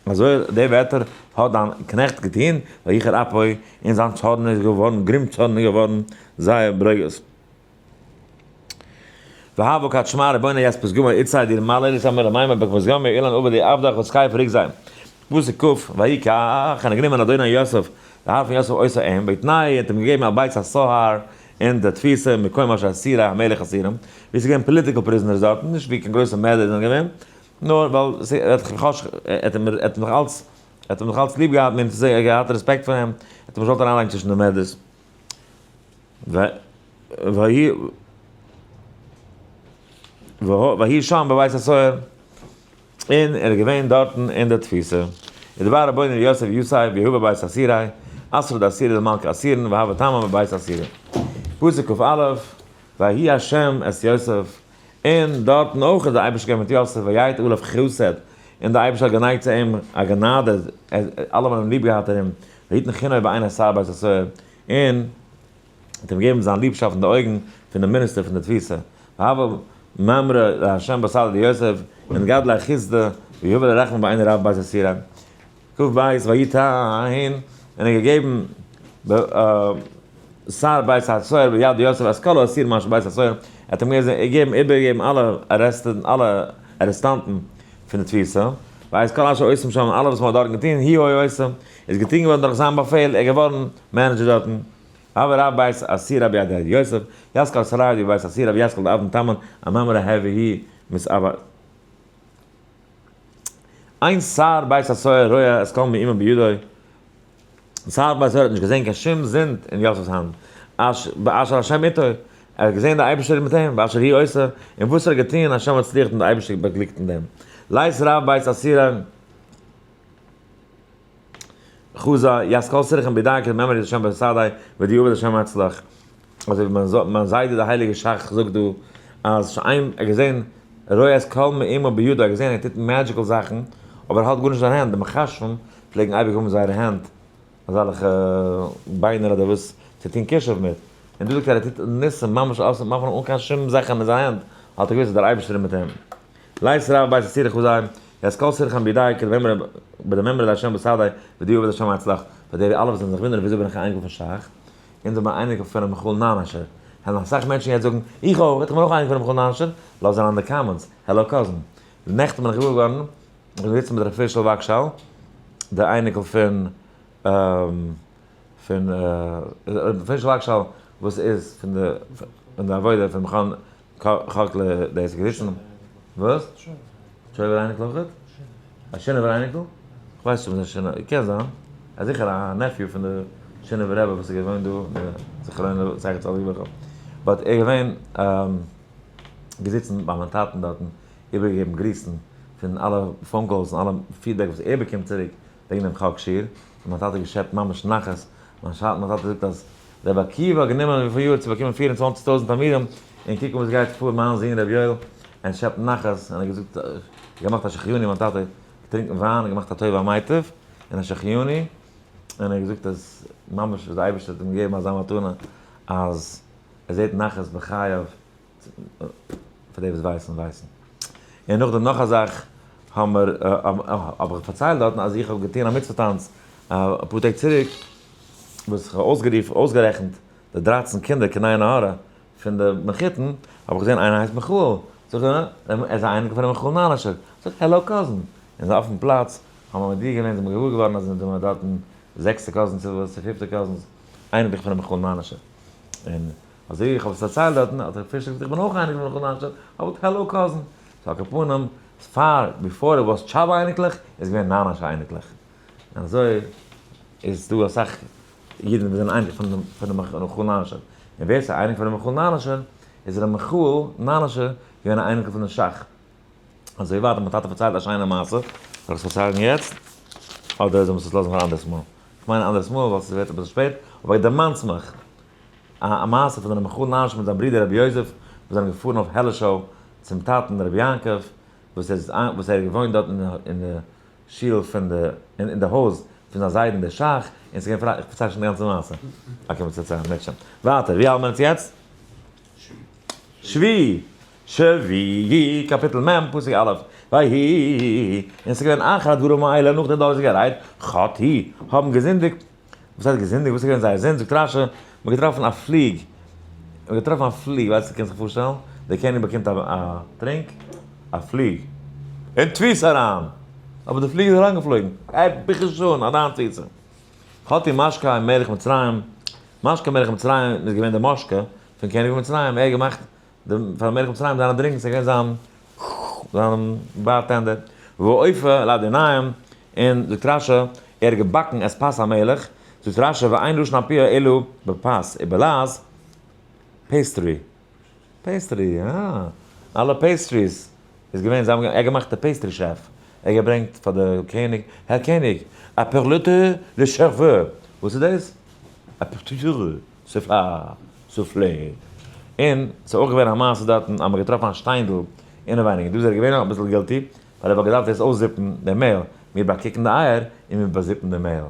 אזוי די ווערטער האט דיין קנעכט געטון, ויחר אפו, און זיין צארן איז געווארן גרימצארניג געווארן זייער ברוגז. והוה כד שמע רבונא ית פתגמא איתתיה דמלא לסמא למימר בכפתגמא אילן עבדי עבדך וסקייף רגזי. פסוק כ, ויקח, און ער גענומען אדוני יוסף, די האר פון יוסף אותו אים, ויתנהו, האט אים געגעבן אל בית הסוהר אין די תפיסה, מקום אשר אסירי המלך אסירים, ווי עס איז געווען political prisoners דארטן, נישט ווי קיין גרויסע מערדער זענען געווען, נאר ווייל ער האט אים נאך אלץ, ער האט אים נאך אלץ ליב געהאט, מיינט עס ער האט געהאט רעספעקט פאר אים, ער האט אים נישט געוואלט אריינלייגן צווישן די מערדערס. ויהי שם בבית הסוהר, און ער איז געווען דארטן אין די תפיסה. ודבר רבונו יוסף יוסף ויהי בבית אסירי, אסרו דאסירי למלכא אסירין והוה תמן בבית אסירין. פסוק כ"א, ויהי ה' את יוסף, און דארטן אויך איז דער אייבערשטער געווען מיט יוסף, ויט עליו חסד, און דער אייבערשטער האט גענייגט צו אים א גענאדע, אלע האבן אים ליב געהאט ארום, ויתן חנו בעיני שר בית הסוהר, און האט אים געגעבן זיין ליבשאפט אין די אויגן פון דעם מיניסטער פון דער תפיסה. והוה מימרא לה' בסעדא דיוסף, און גדליה חסדא, ויהבה לרחמי בעיני רב בית אסירי. כ"ב ויתן, און ער האט געגעבן שר בית הסוהר ביד יוסף את כל האסירים אשר בית הסוהר, ער האט אים געגעבן איבערגעגעבן אלע arrested אלע ארעסטאנטן פון די תפיסה, ואת כל אשר עושים שם און אלע וואס מען האט דארטן געטון, הוא היה עושה, איז געטון געווארן דורך זיין באפעל, ער איז געווארן manager דארטן. והוה רב בית אסירי ביד יוסף, ית כל שריא דבית אסירי וית כל דעבדין תמן, אמימרא הוה הוא מתעבד. אין שר בית הסוהר רואה את כל מאומה בידו, שר בית הסוהר האט נישט געזען קיין שום זינד אין יוסף'ס האנט, באשר השם איתו, ער האט געזען די אייבערשטער איז מיט אים, באשר הוא עושה, און וואס ער האט געטון, השם מצליח און די אייבערשטער באגליקט אין דעם. לית רב בית אסירי חזא, ית כל סירכין בידיה כדמימר השם בשדי, ודי עבד השם מצלח. אזוי ווי מיין זיידע דער הייליגער ש"ך זאגט דא, אז שאין, ער האט געזען רואה את כל מאומה בידו, ער האט געזען ער טוט magical זאכן, אבער ער האלט גארנישט אין זיין הענט, די מכשפים פלעגן אייביג האבן זייערע הענט. אזעלכע ביינער אדער וואס צו טון כישוף מיט, און דא זאגט ער ער טוט ניסים ממש אויס מאכן אן קיין שום זאכן אין זיין הענט, האט ער געוואוסט אז דער אייבערשטער איז מיט אים. לית רב בית הסירך הוא זיין, יעס כל סירכם בידי כדממרא לה' בשדי ודי עבד השם אצלך, פאר די אלע וואס זענען זיך וואונדערן וויאזוי בין איך א אייניקל פון שך, אונז זענען אייניקל פונעם מיכאל נאנאשער, העלן אסאך מענטשן יעצט זאגן, איך אויך, איך בין אויך אייניקל פונעם מיכאל נאנאשער, לאז אריין אין די comments, hello cousin. נעכטן בין איך געוואר געווארן, איך בין געזיצן מיט ר' פישל וואגשאל, דער אייניקל פון פון ר' פישל וואגשאל וואס איז פון די פון די עבודה פון מכון חק ל דאס איז געזיצן וואס? שויבער אייניקל אויכעט? א שינאווער אייניקל? כ'ווייס נישט אויב ס'איז א שינאווער, קען זיין, ער איז זיכער א nephew פון די שינאווער רבי וואס איז געווען דא, זכרונו זכר צדיק לברכה, but ער איז געווען געזיצן ביי מיין טאטן דארטן איבערגעגעבן גריסן פון אלע phone calls און אלע feedback וואס ער באקומט צוריק וועגן דעם חק שיעור, און מיין טאטע געשעפט ממש נחת, מיין טאטע זאגט אז רבי עקיבא האט גענומען וויפיל יאר צו באקומען 24,000 תלמידים, און קוק וואס גייט פאר מיין זון רבי יואל, ער שעפט נחת, און ער האט געזאגט, געמאכט א שהחיינו מיין טאטע, געטרינקען וויין, געמאכט א טוב המטיב, און א שהחיינו, און ער האט געזאגט אז ממש וואס די אייבערשטער האט אים געגעבן אזא מתנה, אז ער זעט נחת בחייו, פאר די וואס ווייסן ווייסן. און נאכדעם נאך א זאך, האמער, האב איך פארציילט דארטן אז איך האב געטון א מצוה טאנץ אפאר טעג צוריק, וואס איך האב אויסגערופן, אויסגערעכנט די 13 קינדער קיין עין הרע פון די מחותן, האב איך געזען איינער הייסט מיכאל, זאג איך, ער איז א אייניקל פון ר' מיכאל נאנאשער, זאג איך, hello cousin, און אויפן פלאץ האבן מיר מודיע געווען, זענען מיר געוואר געווארן אז אונז זענען דארטן זעקסטע cousins צו וואס, צו פיפטע cousins, אייניקלעך פון ר' מיכאל נאנאשער, און אזוי ווי איך האב עס פארציילט דארטן, האט ר' פישל געזאגט איך בין אויך אייניקל פון מיכאל נאנאשער, האב איך געזאגט hello cousin, so על כל פנים, פאר, before it was טשאבא אייניקלעך, איז געווען נאנאשע אייניקלעך. און אזוי איז דא אסאך אידן וואס זענען אייניקלעך פון דעם מיכאל נאנאשער. און ווער ס'איז אייניקל פון ר' מיכאל נאנאשער, איז ר' מיכאל נאנאשער געווען א אייניקל פון דעם שך. אזוי ווייטער, מיין טאטע פארציילט א שיינע מעשה, זאל איך עס פארציילן יעצט? אדער זאל מען עס לאזן פאר אנדערס מאל? כ'מיין אנדערס מאל ווייל ס'ווערט אביסל שפעט, אבער איך דערמאנטס מיך א מעשה פון ר' מיכאל נאנאשער מיט זיין ברודער רבי יוסף וואס זענען געפארן אויף העלעשאו צום טאטן רבי יעקב וואס איז וואס ער האט געוואוינט דארט אין די שול פון די אין די הויז פון זיין זיידן דער שך, און ס'איז געווען פרייליך, איך פארצייל שוין די גאנצע מעשה. okay, מ'וועט פארציילן מערטשעם. ווייטער, ווי האלט מען אונז יעצט? שביעי. שביעי, קאפיטל מ', פסוק א', ויהי, און ס'איז געווען אחר הדברים האלה, נאך די דאזיגע רייד, חטאו, האבן געזינדיגט, וואס הייסט געזינדיגט? וואס איז געווען זייער זינד? זאגט רשי, מ'האט געטראפן א פליג, מ'האט געטראפן א פליג, ווייסט, קענסט זיך פארשטעלן? דער קעניג באקומט א טרינק, א פליג, אין תפיסה אריין! אבער די פליג איז אריינגעפלויגן, גיי ביכער שוין אריין תפיסה. חטאו משקה מלך מצרים, משקה מלך מצרים איז געווען דער משקה פון קעניג פון מצרים, ער האט געמאכט פאר מלך מצרים זיינע drinks, ער איז געווען זיין זיין bartender, ואופה לאדוניהם, און זאגט רשי, ער האט געבאקן את פת המלך, זאגט רשי, ואין לשון אפייה אלא בפת, ובלעז, pastry, pastry, אה, אלע pastries איז געווען, זיי האבן, ער האט געמאכט די pastry chef, ער האט געברענגט פאר די קעניג, הער קעניג, א פערלוטע לשערווע, וואס איז דאס? א פערטוטערע. סופלע. און ס'איז אויך געווען א מעשה דארטן אז מ'האט געטראפן א שטיינדל אינעווייניג, און דא איז ער געווען אביסל guilty, ווייל ער וואלט געדארפט דאס אויסזיפן די מעהל, מיר באקוקן די אייער און מיר באזיפן די מעהל.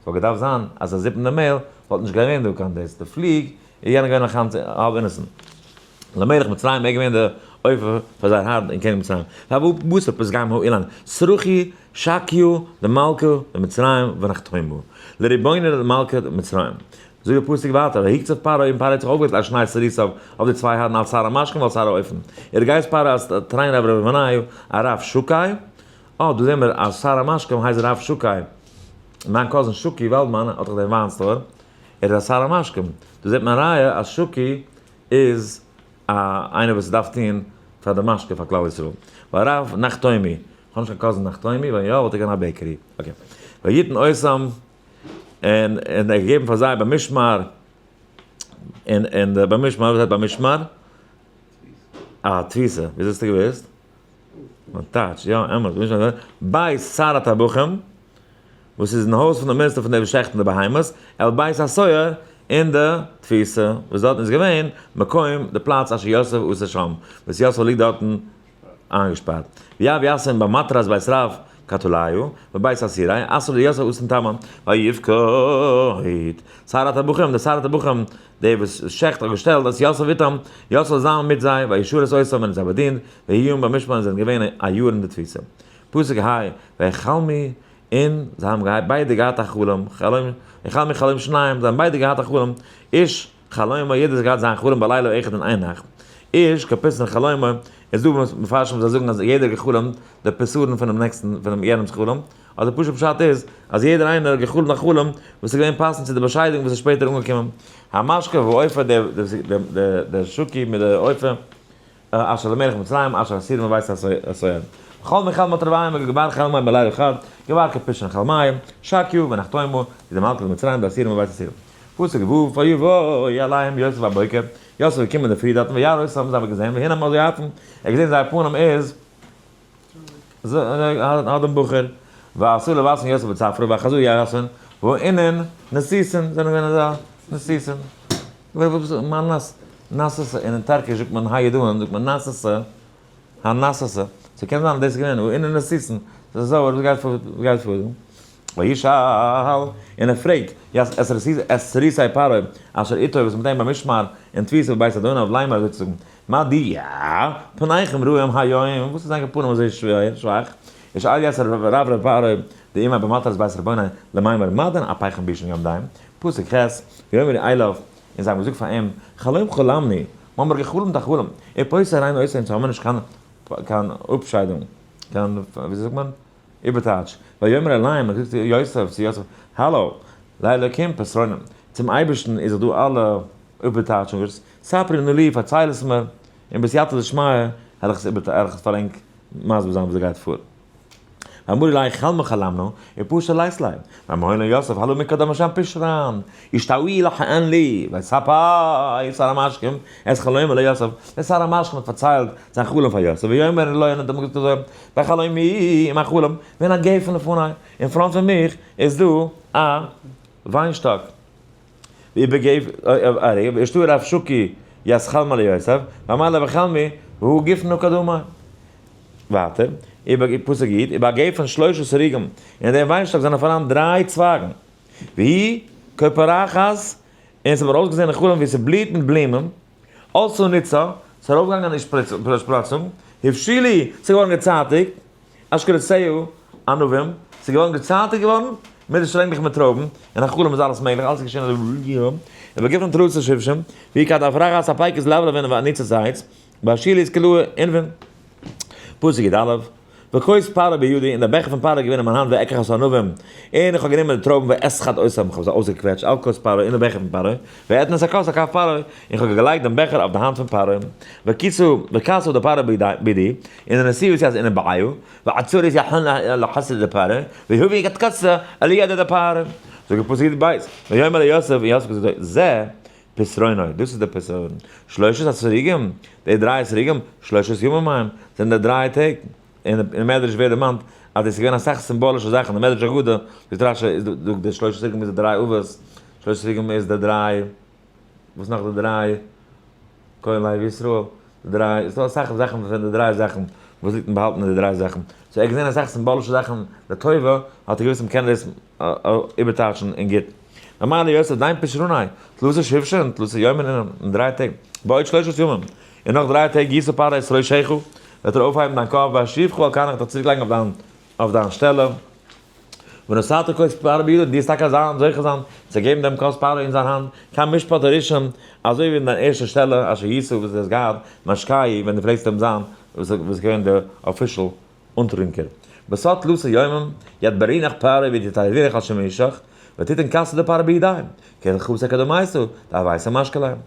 ס'וואלט געדארפט זיין אז זיי זיפן די מעהל וואלט נישט געווען דא קיין דאס, די פליג איז יענער געווען נאך האלב innocent. למלך מצרים ער געווען די אופה פאר זייער הארן און קעניג מצרים. והבא בשר פסגים האילן סרחי שקיו למלכה למצרים ונחתומו לריבונו למלכה מצרים. זאגט דער פסוק ווייטער, ויקצוף פרעה און פרעה האט זיך אויפגערעגט על שני סריסיו, אויף די צוויי הארן על שר המשקים ועל שר האופים. ער גייסט פרעה אז תריין רב רבי בניהו א רב שקי, אה דא זעהן מיר אז שר המשקים הייסט רב שקי, מיין cousin שוקי וואלדמאן האט דאך דעם וויין store, ער איז א שר המשקים, דא זעט מען א ראיה אז שוקי איז א איינער וואס דארף טוהן פאר די משקה פאר כלל ישראל. והרב נחתומי, כ'האב נישט קיין cousin נחתומי, ווען יא וואלט ער געווען א bakery. okay. ויתן אותם, און און ער געגעבן פאר זיי במשמר, און און די במשמר, וואס הייסט במשמר? א תפיסה, וויאזוי האסטו געוואוסט? מיין טייטש, יא אמת, בית שר הטבחים, וואס איז אין הויז פון די מיניסטער פון די וואס שעכטן די בהמות, אל בית הסוהר, אין די תפיסה, וואס דארטן איז געווען, מקום, די פלאץ אשר יוסף אסור שם, וואס יוסף ליגט דארטן איינגעשפארט. ויהב יסם במתרס בית רב. קטליו, בבית אסירי, אסור ליוסף אוסן תמן, ויבכות. שר הטבחים, דער שר הטבחים, דער וואס שעכט האט געשטעלט אז יוסף איתם, יוסף זאל זיין מיט זיי, וישרת אותם און זיי באדינט, ויהיו במשמר און זענען געווען א יאר אין די תפיסה. פסוק ה, ויחלמו און זיי האבן געהאט ביידע געהאט א חלום, חלום, ויחלמו חלום שניהם, זיי האבן ביידע געהאט א חלום, איש חלומו, יעדער האט געהאט זיין חלום בלילה אחד אין איין נאכט, איש כפתרון חלומו, איז דא מפרשים וואס זיי זאגן אז יעדער האט געחלומט די פתרון פונעם נעקסטן, פונעם יענעמ'ס חלום, אדער פשוט פשט איז אז יעדער איינער האט געחלומט א חלום וואס איז געווען פאסנד צו די באשיידונג וואס איז שפעטער אנגעקומען, המשקה והאופה, דער שוקי מיט די אופה. אשר למלך מצרים אשר הסיר מבית הסוהר. בכל מכל מטרוויים וגבר חלמי בלילה אחד, גבר כפשן חלמיים, שקיו ונחתומו, די מלכה למצרים די אסיר מבית הסיר. פסוק ו' ויבוא אליהם יוסף בבוקר, יוסף איז געקומען אין די פרי דארטן וירא אותם זיי האבן געזען והנה הם אזוי יפים, ער האט געזען זייער פנים איז האט דעם בחור, ועשו לבשן יוסף בצפרא ואחזו יחסן, והאינן נסיסין זענען געווען אזא נסיסין. נאססע, און אין Turkish זאגט מען how you doing זאגט מען נאססע, הנאססע, so קען זיין אז דאס איז געווען אינען נסיסן, ס'איז אזוי וואס גייט פאר וואס גייט פאר דא? וישאל, און ער פרעגט, את סריסי פרעה אשר איתו וואס מיט אים במשמר אין תפיסה בבית אדוניו לאמר אזוי צו זאגן, מדוע פניכם רעים היום, וואס איז ענקער פנים אזוי שוואך, ישאל את רברבי פרעה דעמו במטרת בית רבוני למימר מדין אפיכם בישן יום דיין, פסוק ח', ויאמרו אליו, און זיי האבן געזאגט פאר אים, חלום חלמנו, מיר האבן געחלומט א חלום, ופותר אינו אותו, אונז האבן נישט קיין קיין אפשיידונג, קיין, ווי זאגט מען, איבערטייטש, ויאמר אליהם, האט געזאגט יוסף צו יוסף, הלא, לאלוקים פתרונים, צום אייבערשטן איז דאך דא אלע איבערטייטשונגערס, ספרו נא לי, פארצייל עס מיר, און בסייעתא דשמיא וועל איך עס איבער, וועל איך עס פאר ענק מסביר זיין וואס דא גייט פאר. ואמרו לי חלמא חלמנו, ופשוט לית ליה. ואמרו לו יוסף הלא מקדם השם פשרן, השתעי לך אין לי, ויספר שר המשקים את חלומו ליוסף, דער שר המשקים האט פארציילט זיין חלום פאר יוסף, ויאמר לו און האט אים געזאגט אזוי, בחלומי, אין מיין חלום, והנה הגפן לפני, אין front פון מיך איז דא א וויינשטאק. ואיבער רב שוקי יס חלמה ליוסף, ואמר לה בחלמי, והוא גפנו קדומה. ווייטער, איבער פסוק י', ובגפן שלשה שריגים, אין דעם וויינשטאק זענען פאראן דריי צווייגן, והיא כפורחת, און עס האט מיר אויסגעזען אין חלום ווי עס בליהט מיט בלומען, עלתה ניצה, עס איז ארויפגעגאנגען א שפראצונג, הבשילה, עס איז געווארן געצייטיגט, אשכולותיה ענבים, ס'איז געווארן געצייטיגט געווארן מיט די שטרענגלעך מיט טרויבן, אין א חלום איז אלעס מעגליך, אלעס איז געשען אזוי ווי ובגפן תלתא שבשין, והיא כד אפרחת הפיקות לבלבין ועניצת זית, והשילו איז כלאה ענבין. פסוק י א, וכוס פרעה בידי, און דער בעכער פון פרעה איז געווען אין מיין האנט ואקח את הענבים, און איך האב גענומען די טרויבן ואסחט אותם, איך האב זיי אויסגעקוועטשט על כוס פרעה אין דעם בעכער פון פרעה, ואתן את הכוס על כף פרעה, און איך האב געלייגט דעם בעכער אויף די האנט פון פרעה, וכסה וכסה דפרעה בידי, און די נשיאות איז אינעם בעיו, ועצור איז יחון לחסד דפרעה, והביא את כסה אל ידע דפרעה. זאגט די פסוק י"ב, ויאמר ליוסף, און יוסף האט געזאגט, זה פתרונו, דאס איז דער פתרון, שלושת השריגים, די דריי שריגים, שלושת ימים הם, זענען די דריי טעג. אין מדרש ווערט דערמאנט אז דאס איז געווען אסאך סימבאלישע זאכן, די מדרש אגדה, זאגט רשי, איז דא די שלושת שריגים איז די דריי אבות, שלושת שריגים איז די דריי, וואס נאך די דריי, כהן לוי ישראל, די דריי, ס'איז דא אסאך זאכן פון די דריי זאכן וואס ליגט באהאלטן אין די דריי זאכן, so ער האט געזען אסאך סימבאלישע זאכן לטובה, האט ער געוואוסט מ'קען דאס איבערטייטשן אין גוט. אמר ליוסף דיין פשרוני, תלתא שבשין, תלתא יומין אין דריי טעג, בעוד שלושת ימים, און נאך דריי טעג ישא פרעה את ראשך, וועט ער אויפהייבן דיין קאפ, והשיבך על כנך, דיך צוריקלייגן אויף דיין שטעלע. ונתת כוס פרעה בידו, דו וועסט טאקע זיין זוכה זיין צו געבן דעם כוס פרעה אין זיין האנט, כמשפט הראשון, אזוי ווי אין דיין ערשטע שטעלע, אשר היית, וואס דו האסט געהאט, משקהו, ווען דו פלעגסט אים זיין, וואס איז געווען דער official אנטרינקער. בסוד תלתא יומין, ידברינך פרעה ויתתירינך על שימושך, ותתן כסא דפרעה בידיים, כהלכתא קדמייתא, דהוית משקה להם.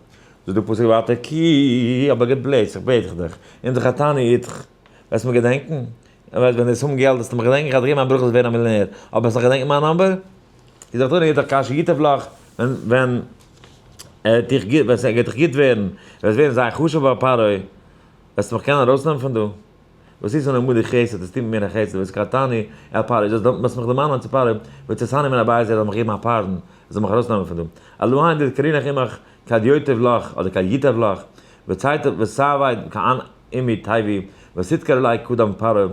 זאגט דער פסוק ווייטער, כי, אבער געבלעצט, איך בעט דיך, אם זכרתני איתך, וועסט מיר געדענקען? ווען דו וועסט האבן געלט וועסטו מיך געדענקען, איך וועל דיר געבן א ברכה זאלסט ווערן א מיליאנער, אבער וועסט נאך געדענקען מיין number? כי זכרתני איתך כאשר ייטב לך, ווען ווען ער דיך גוט, ווען ס'גייט דיך גוט ווערן, וועסט ווערן זייער חשוב ביי פרעה, וועסטו מיך קענען ארויסנעמען פון דא? וואס איז אן עמוד חסד, עס טוט מיר א חסד, והזכרתני אל פרעה, דו זאלסט מיך דערמאנען צו פרעה, והוצאתני מן הבית, ער זאל מיך געבן א pardon, ער זאל מיך ארויסנעמען פון דא. אלהין דתקרינך עמך כד יוטב לך, אדער כד ייטב לך, וצייתו וסבי כען עמי טייבי, ותדכר עלי קדם פרעה.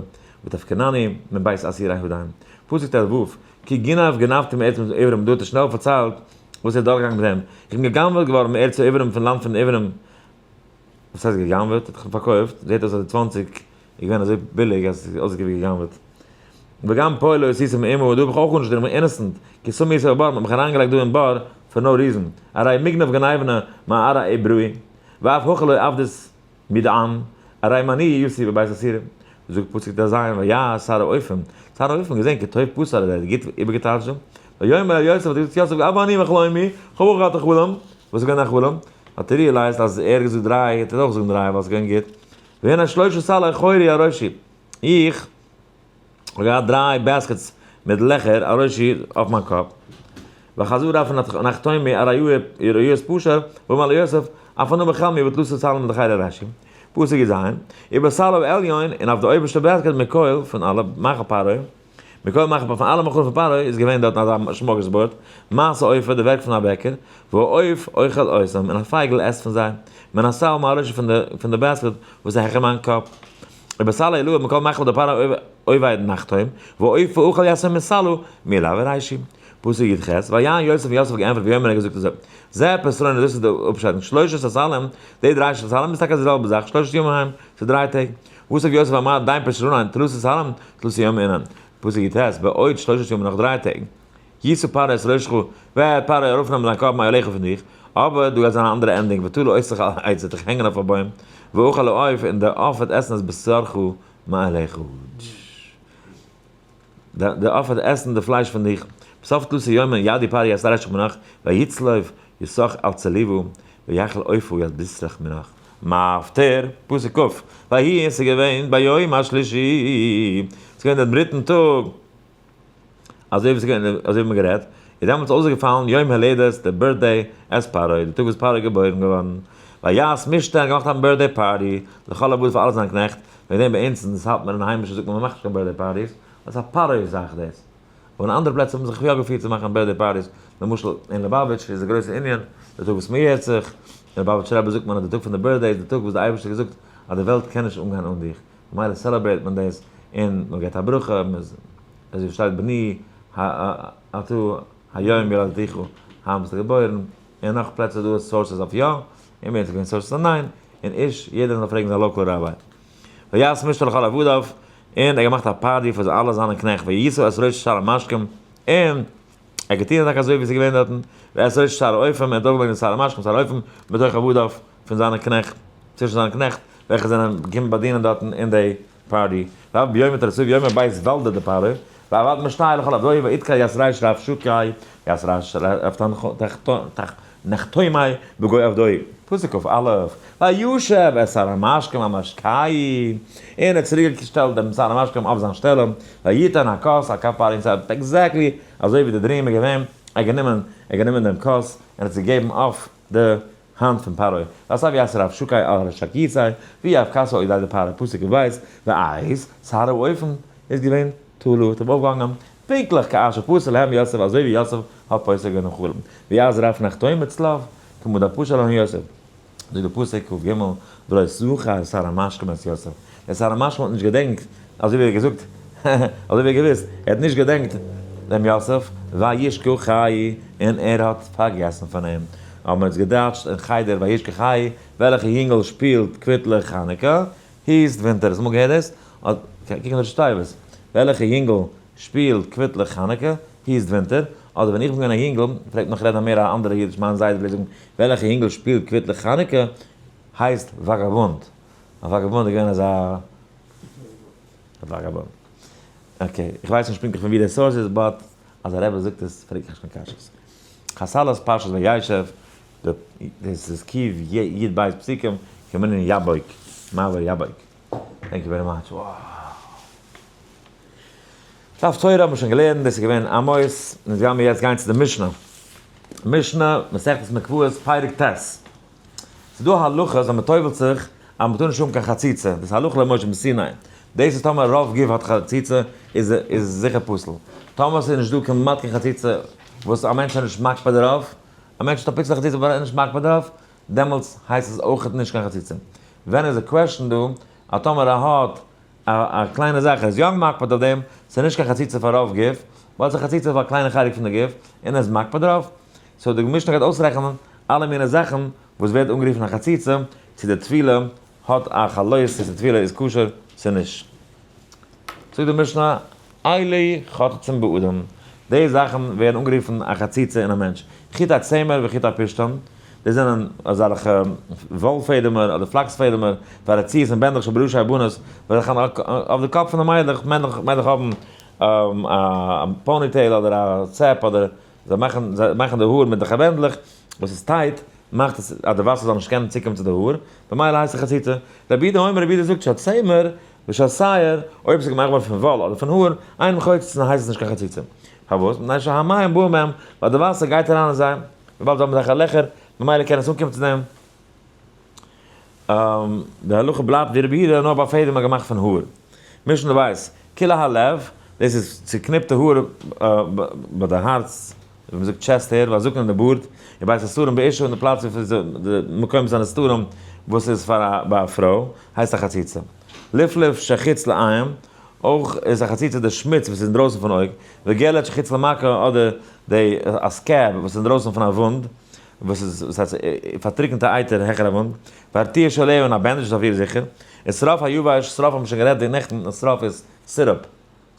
ותפקנני מבית אסירי הודיים. פסוק ט"ו, כי גנב גנבתי מארץ העברים, דא האט ער שנעל פארציילט וואס ער איז דורכגעגאנגען מיט אים, איך בין גע'גנב'עט געווארן מארץ העברים פון לאנד פון עברים, וואס הייסט גע'גנב'עט? האט דאך אים פארקויפט, זעט אויס אז די 20 איז געווען אזוי ביליג אז עס איז אויסגעקוקט ווי גע'גנב'עט. וגם פה לא עשיתם עמו, דא האב איך אויך גארנישט געטון, איך בין innocent, כי שמו אותי בבור, מען האט מיך אריינגעלייגט דא אין בור for no reason, הרי מגנב גנבנא מארעא עבראי, ואף הכא לא עבדית מידען, הרי מה אני יוסי בבית אסירים. זאגט פסוק טז, וירא שר האופים, שר האופים האט געזען כי טוב פתר אז ער האט גוט איבערגעטייטשט דא, ויאמר אל יוסף, האט ער געזאגט צו יוסף, אף אני בחלומי, איך האב אויך געהאט א חלום, וואס איז געווען דיין חלום? האט ער realized אז ער האט געזאגט דריי, האט ער אויך געזאגט דריי ווייל עס איז געווען גוט, והנה שלשה סלי חורי על ראשי, איך האב געהאט דריי baskets מיט לעכער על ראשי אויף מיין קאפ. וחזה רב נחתומי הראיות פשר, ואמר ליוסף, אף אנא בחלמי ותלתא סלין דחיירי ראשי. פסוק יז, ובסל העליון, און אויף די אויבערשטע basket מכל פון אלע מאכל פרעה, מכל מאכל פון אלע מאכלים פון פרעה איז געווען דארטן אזא smorgasbord, מעשה אופה, די ווערק פון א בעקער, והעוף אוכל אותם, און א פייגל עסט פון זיי, מן הסל מעל ראשי פון די basket וואס איז העכער מיין קאפ. ובסל העילאה מכל מאכל דפרעה עובד נחתום, והעוף אוכל יתום מסלו מעליו הראשי. פסוק י"ח, ויען יוסף און יוסף האט געענטפערט ויאמר ער האט געזאגט אזוי, זה פתרונה דאס איז די אפשיידונג, שלושת הסלים, די דריי סלים איז טאקע די זעלבע זאך, שלושת ימים הם, ס'איז דריי טעג. ותיב יוסף ואמר דין פתרונן, תלתא סלים, תלתא יומי אינון. פסוק י"ט, בעוד שלושת ימים נאך דריי טעג. ישא פרעה את ראשך, וועט פרעה ארויפנעמען דיין קאפ מעליך פון דיך, אבער דא גייט זיין א אנדערע ending, ותלה אותך על עץ וועט דיך הענגען אויף א בוים, ואכל העוף און דער עוף וועט עסן את בשרך מעליך. די עוף וועט עסן די פלייש פון דיך, בסוף תלתא יומין ידיר פרעה את ראשך מינך, ויצלוב יותך על צליבה, ויאכל עופו את בשרך מינך. מפטיר, פסוק כ', ויהי עס איז געווען ביום השלישי, עס איז געווען דעם דריטן טאג, אזוי ווי ס'איז אזוי ווי מ'האט גערעדט, איז דעמאלטס אויסגעפאלן יום הולדת, די birthday, את פרעה, די טאג וואס פרעה איז געבוירן געווארן, ויעש משתה, ער האט געמאכט א birthday party, לכל עבדיו פאר אלע זיינע קנעכט, וועגן דעם ביי אונז אין סאטמאר אין היימישע זאגט מען מ'מאכט נישט קיין birthday parties, ווייל ס'איז א פרעה זאך דאס. אבער אין אנדערע פלעצער האט מען זיך יא געפירט צו מאכן birthday parties, למשל אין ליבאוויטש איז א גרויסע ענין, די טאג וואס מ'יערט זיך, אין ליבאוויטשער רבי זאגט מען אז די טאג פון די birthday איז די טאג וואס די אייבערשטער האט געזאגט אז די וועלט קען נישט אנגיין אן דיך, ממילא celebrate מען דאס און מען געבט א ברכה, מען איז אזוי ווי שטייט בני אתה היום ילדתיך, היינט ביסטו געבוירן, און נאך פלעצער איז דא sources אויף יא, און מער איז געווען sources אויף ניין, און איש, יעדער זאל פרעגן זיין local rabbi. ויעש משתה לכל עבדיו, און ער האט געמאכט א party פאר אלע זיינע קנעכט, וישא את ראש שר המשקים, און ער האט געטון טאקע אזוי ווי עס איז געווען דארטן, ואת ראש שר האופים, ער האט אויפגעברענגט דעם שר המשקים, שר האופים, מתוך עבדיו, פון זיינע קנעכט, צווישן זיינע קנעכט, וועלכע זענען געקומען באדינען דארטן אין די party. ואף ביום התרסו ויאמר בית ולדה דפרעה, ועבד משתה לכל עבדו ויתקע יתרי שרף שוקי יתרי שרף נחתומי בגוי עבדו. פסוק כ"א, וישב את שר המשקים על משכהו, און ער האט צוריק געשטעלט דעם שר המשקים אויף זיין שטעלע, ויתן הכוס על כף פרעה, און ס'האט exactly אזוי ווי די dream איז געווען, ער האט גענומען ער האט גענומען דעם כוס און האט עס געגעבן אויף די האנט פון פרעה, ויסב יתר רב שקי על שקי ויהב כסא אודאי די פרעה פסוק ובית, ואת שר האופים איז געווען תלה האט אים אויפגעהאנגען, פונקטליך כאשר פתר להם יוסף אזוי ווי יוסף האט פותר געווען דעם חלום, ויעש רב נחתום צלב, כמה דפשר להם יוסף, זאגט די פסוק כ"ג, ולא זכר שר המשקים את יוסף, דער שר המשקים האט נישט געדענקט, אזוי ווי ער האט געזאגט, אזוי ווי ער האט געוואוסט, ער האט נישט געדענקט דעם יוסף, וישכחהו, און ער האט פארגעסן פון אים. האבן מיר עס געדייטשט אין חדר וישכחהו, וועלכע יונגל שפילט קוויטלעך חנוכה, היסט ווינטער, האסט אמאל געהערט דאס? קוק אין ראשי תיבות, וועלכע יונגל שפילט קוויטלעך חנוכה, היסט ווינטער, אדער ווען איך בין געווען א יונגל, פלעגט נאך רעדן א מער א אנדערע אידיש, מיין זיידע פלעגט זאגן, וועלכע יונגל שפילט קוויטלעך חנוכה, הייסט וואגאבונד. א וואגאבונד איז געווען אזא וואגאבונד. okay, איך ווייס נישט פונקטליך פון ווי דער source איז, but אז א רבי זאגט עס פרעג איך נישט קיין קשיות. התחלת פרשת וישב, דאס איז קוף י בית פסוקים, כמנין יבוק, מעבר יבוק. thank you very much. דף תורה האבן מיר שוין געלערנט, דאס איז געווען עמוס, און יעצט גייען מיר יעצט גיין צו די משנה. משנה, מסכת מקוואות, פרק ט'. ס'איז דא הלכות ווען מ'טובל'ט זיך אז מ'טאר נישט האבן קיין חציצה, דאס איז הלכה למשה מסיני. דאס איז טאמער רוב גוף האט חציצה איז איז זיכער פסול. טאמער ס'איז נישט דא כמעט קיין חציצה וואס א מענטש איז נישט מקפיד דערויף, א מענטש האט א פיצל חציצה אבער ער איז נישט מקפיד דערויף, דעמאלטס הייסט עס אויכעט נישט קיין חציצה. ווען איז די question דא אז טאמער ער האט. א קליינע זאך, ער איז יא מקפיד אויף דעם, ס'איז נישט קיין חציצה פאר רוב גוף, ווייל ס'איז א חציצה פאר א קליינע חלק פון די גוף, און ער איז מקפיד דערויף. So די משנה גייט אויסרעכענען אלע מיני זאכן וואס ווערט אנגערופן א חציצה, צו די טבילה האט א חלות, צו די טבילה איז כשר צו נישט. זאגט די משנה, אלו חוצצין באדם, די זאכן ווערן אנגערופן א חציצה אין א מענטש, חוט הצמר וחוט הפשתן, דאס זענען אזעלכע וואל פעדעמער אדער פלאקס פעדעמער, והרצועות און בענדלעך שבראשי הבנות, וועלכע אויף די קאפ פון די מיידלעך, מיידלעך האבן א ponytail אדער א צעפ אדער זיי מאכן זיי מאכן די האר מיט די בענדלעך וואס איז tight מאכט עס אז די וואסער זאל נישט קענען צוקומען צו די האר, במילא הייסט עס חציצה. רבי יהודה אומר, רבי יהודה זאגט שהצמר ושהשער, אויב עס איז געמאכט געווארן פון וואל אדער פון האר, אין חוצצין הייסט עס נישט קיין חציצה. פארוואס? מפני שהמים באים בהם, ווייל די וואסער גייט אריין אין זיי, וויבאלד זיי האבן אזעלכע לעכער, ממילא קען עס אנקומען צו דעם. די הלכה בלייבט ווי רבי יהודה נאר ביי פעדעם איז געמאכט פון האר. משנה בית, כלאי הלב, דאס איז צוקניפטע האר ביי די הארץ, ווי מ'זאגט chest hair, והזקן אין די בארד, און בית הסתרים באשה אין די פלאץ ווי די מקום זיינע סתרים וואס איז פאר א ביי א פרוי, הייסט א חציצה. לפלוף שחוץ לעין, אויך איז א חציצה די שמוץ וואס איז אינדרויסן פון אויג, וגלד שחוץ למכה אדער די א scab וואס איז אינדרויסן פון א וואונד, וואס איז וואס הייסט פארטריקענטע אייטער העכער א וואונד, והרצועה שעליה און א bandage איז אויף איר זיכער, און שרף היבש, שרף האבן שוין גערעדט די נעכטן, און שרף איז syrup,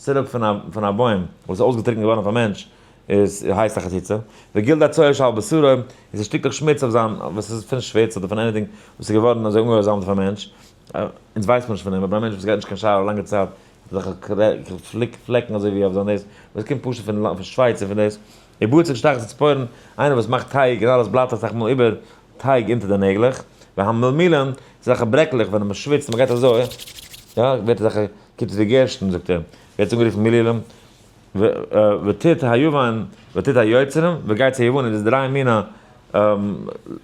syrup פון א בוים וואס איז אויסגעטריקנט געווארן אויף א מענטש איז הייסט א חציצה, וגלד הצואה שעל בשרו איז א שטיקלעך שמוץ אויף זיין וואס איז פון שוויץ אדער פון anything וואס איז געווארן אזוי אנגעזאמלט אויף א מענטש, אונז ווייסט מען נישט פון דעם, אבער א מענטש וואס גייט נישט קיין shower א לאנגע צייט האט אזעלכע פלעקן אזוי ווי אויף זיין דאס, וואס קומט פשוט פון שווייץ און פון דאס. ובצק שתחת הציפורן, איינער וואס מאכט טייג און אלעס בלייבט אסאך מאל איבער טייג אונטער די נעגלעך, והמלמילין, אזעלכע ברעקלעך ווען מען שוויצט און מען גייט אזוי, יא, ווערט אזעלכע, קומט עס ווי גערשטן זאגט ער, ווערט עס אנגערופן מלולים, וטיט היוון, וטיט היוצרים, וגייץ היוונים, דאס איז דריי מיני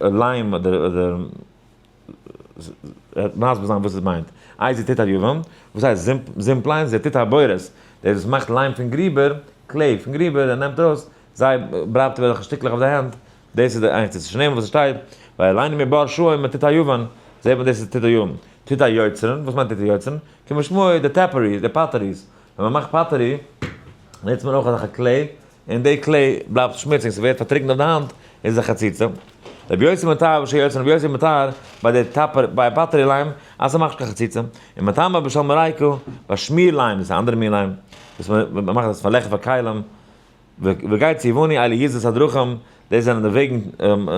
ליים אדער. מסביר זיין וואס עס מיינט. איי זה טיט היוון, וואס הייסט זומפ ליים, זה טיט הבורות, דער וואס מאכט ליים פון גריבער, clay פון גריבער, ער נעמט ארויס, זיי בלייבט איבער אזעלכע שטיקלעך אויף די הענט, דאס איז די איינציגסטע, שנאמר וואס עס שטייט, ויעלני מבור שאול מטיט היוון, זעט מען דאס איז טיט היוון. טיט היוצרין, וואס מיינט טיט היוצרין? כמשמעו די טעפערי, די potteries, ווען מען מאכט pottery, נוצט מען אויך אזעלכע clay, און די clay בלייבט שמוציג, ס'ווערט פארטריקנט אויף די האנט, איז א חציצה. רבי יוסי מטהר בשל יוצרין, רבי יוסי מטהר ביי די טאפער, ביי pottery ליים, אז ס'מאכט נישט קיין חציצה. און מטמא בשל מריקה, ביי שמיר ליים, דאס איז א אנדערע מין ליים, וואס מ'מאכט דאס פאר לעכער פאר כלים, וגץ יווני אלו יזז הדרכים, דאס זענען די וועגן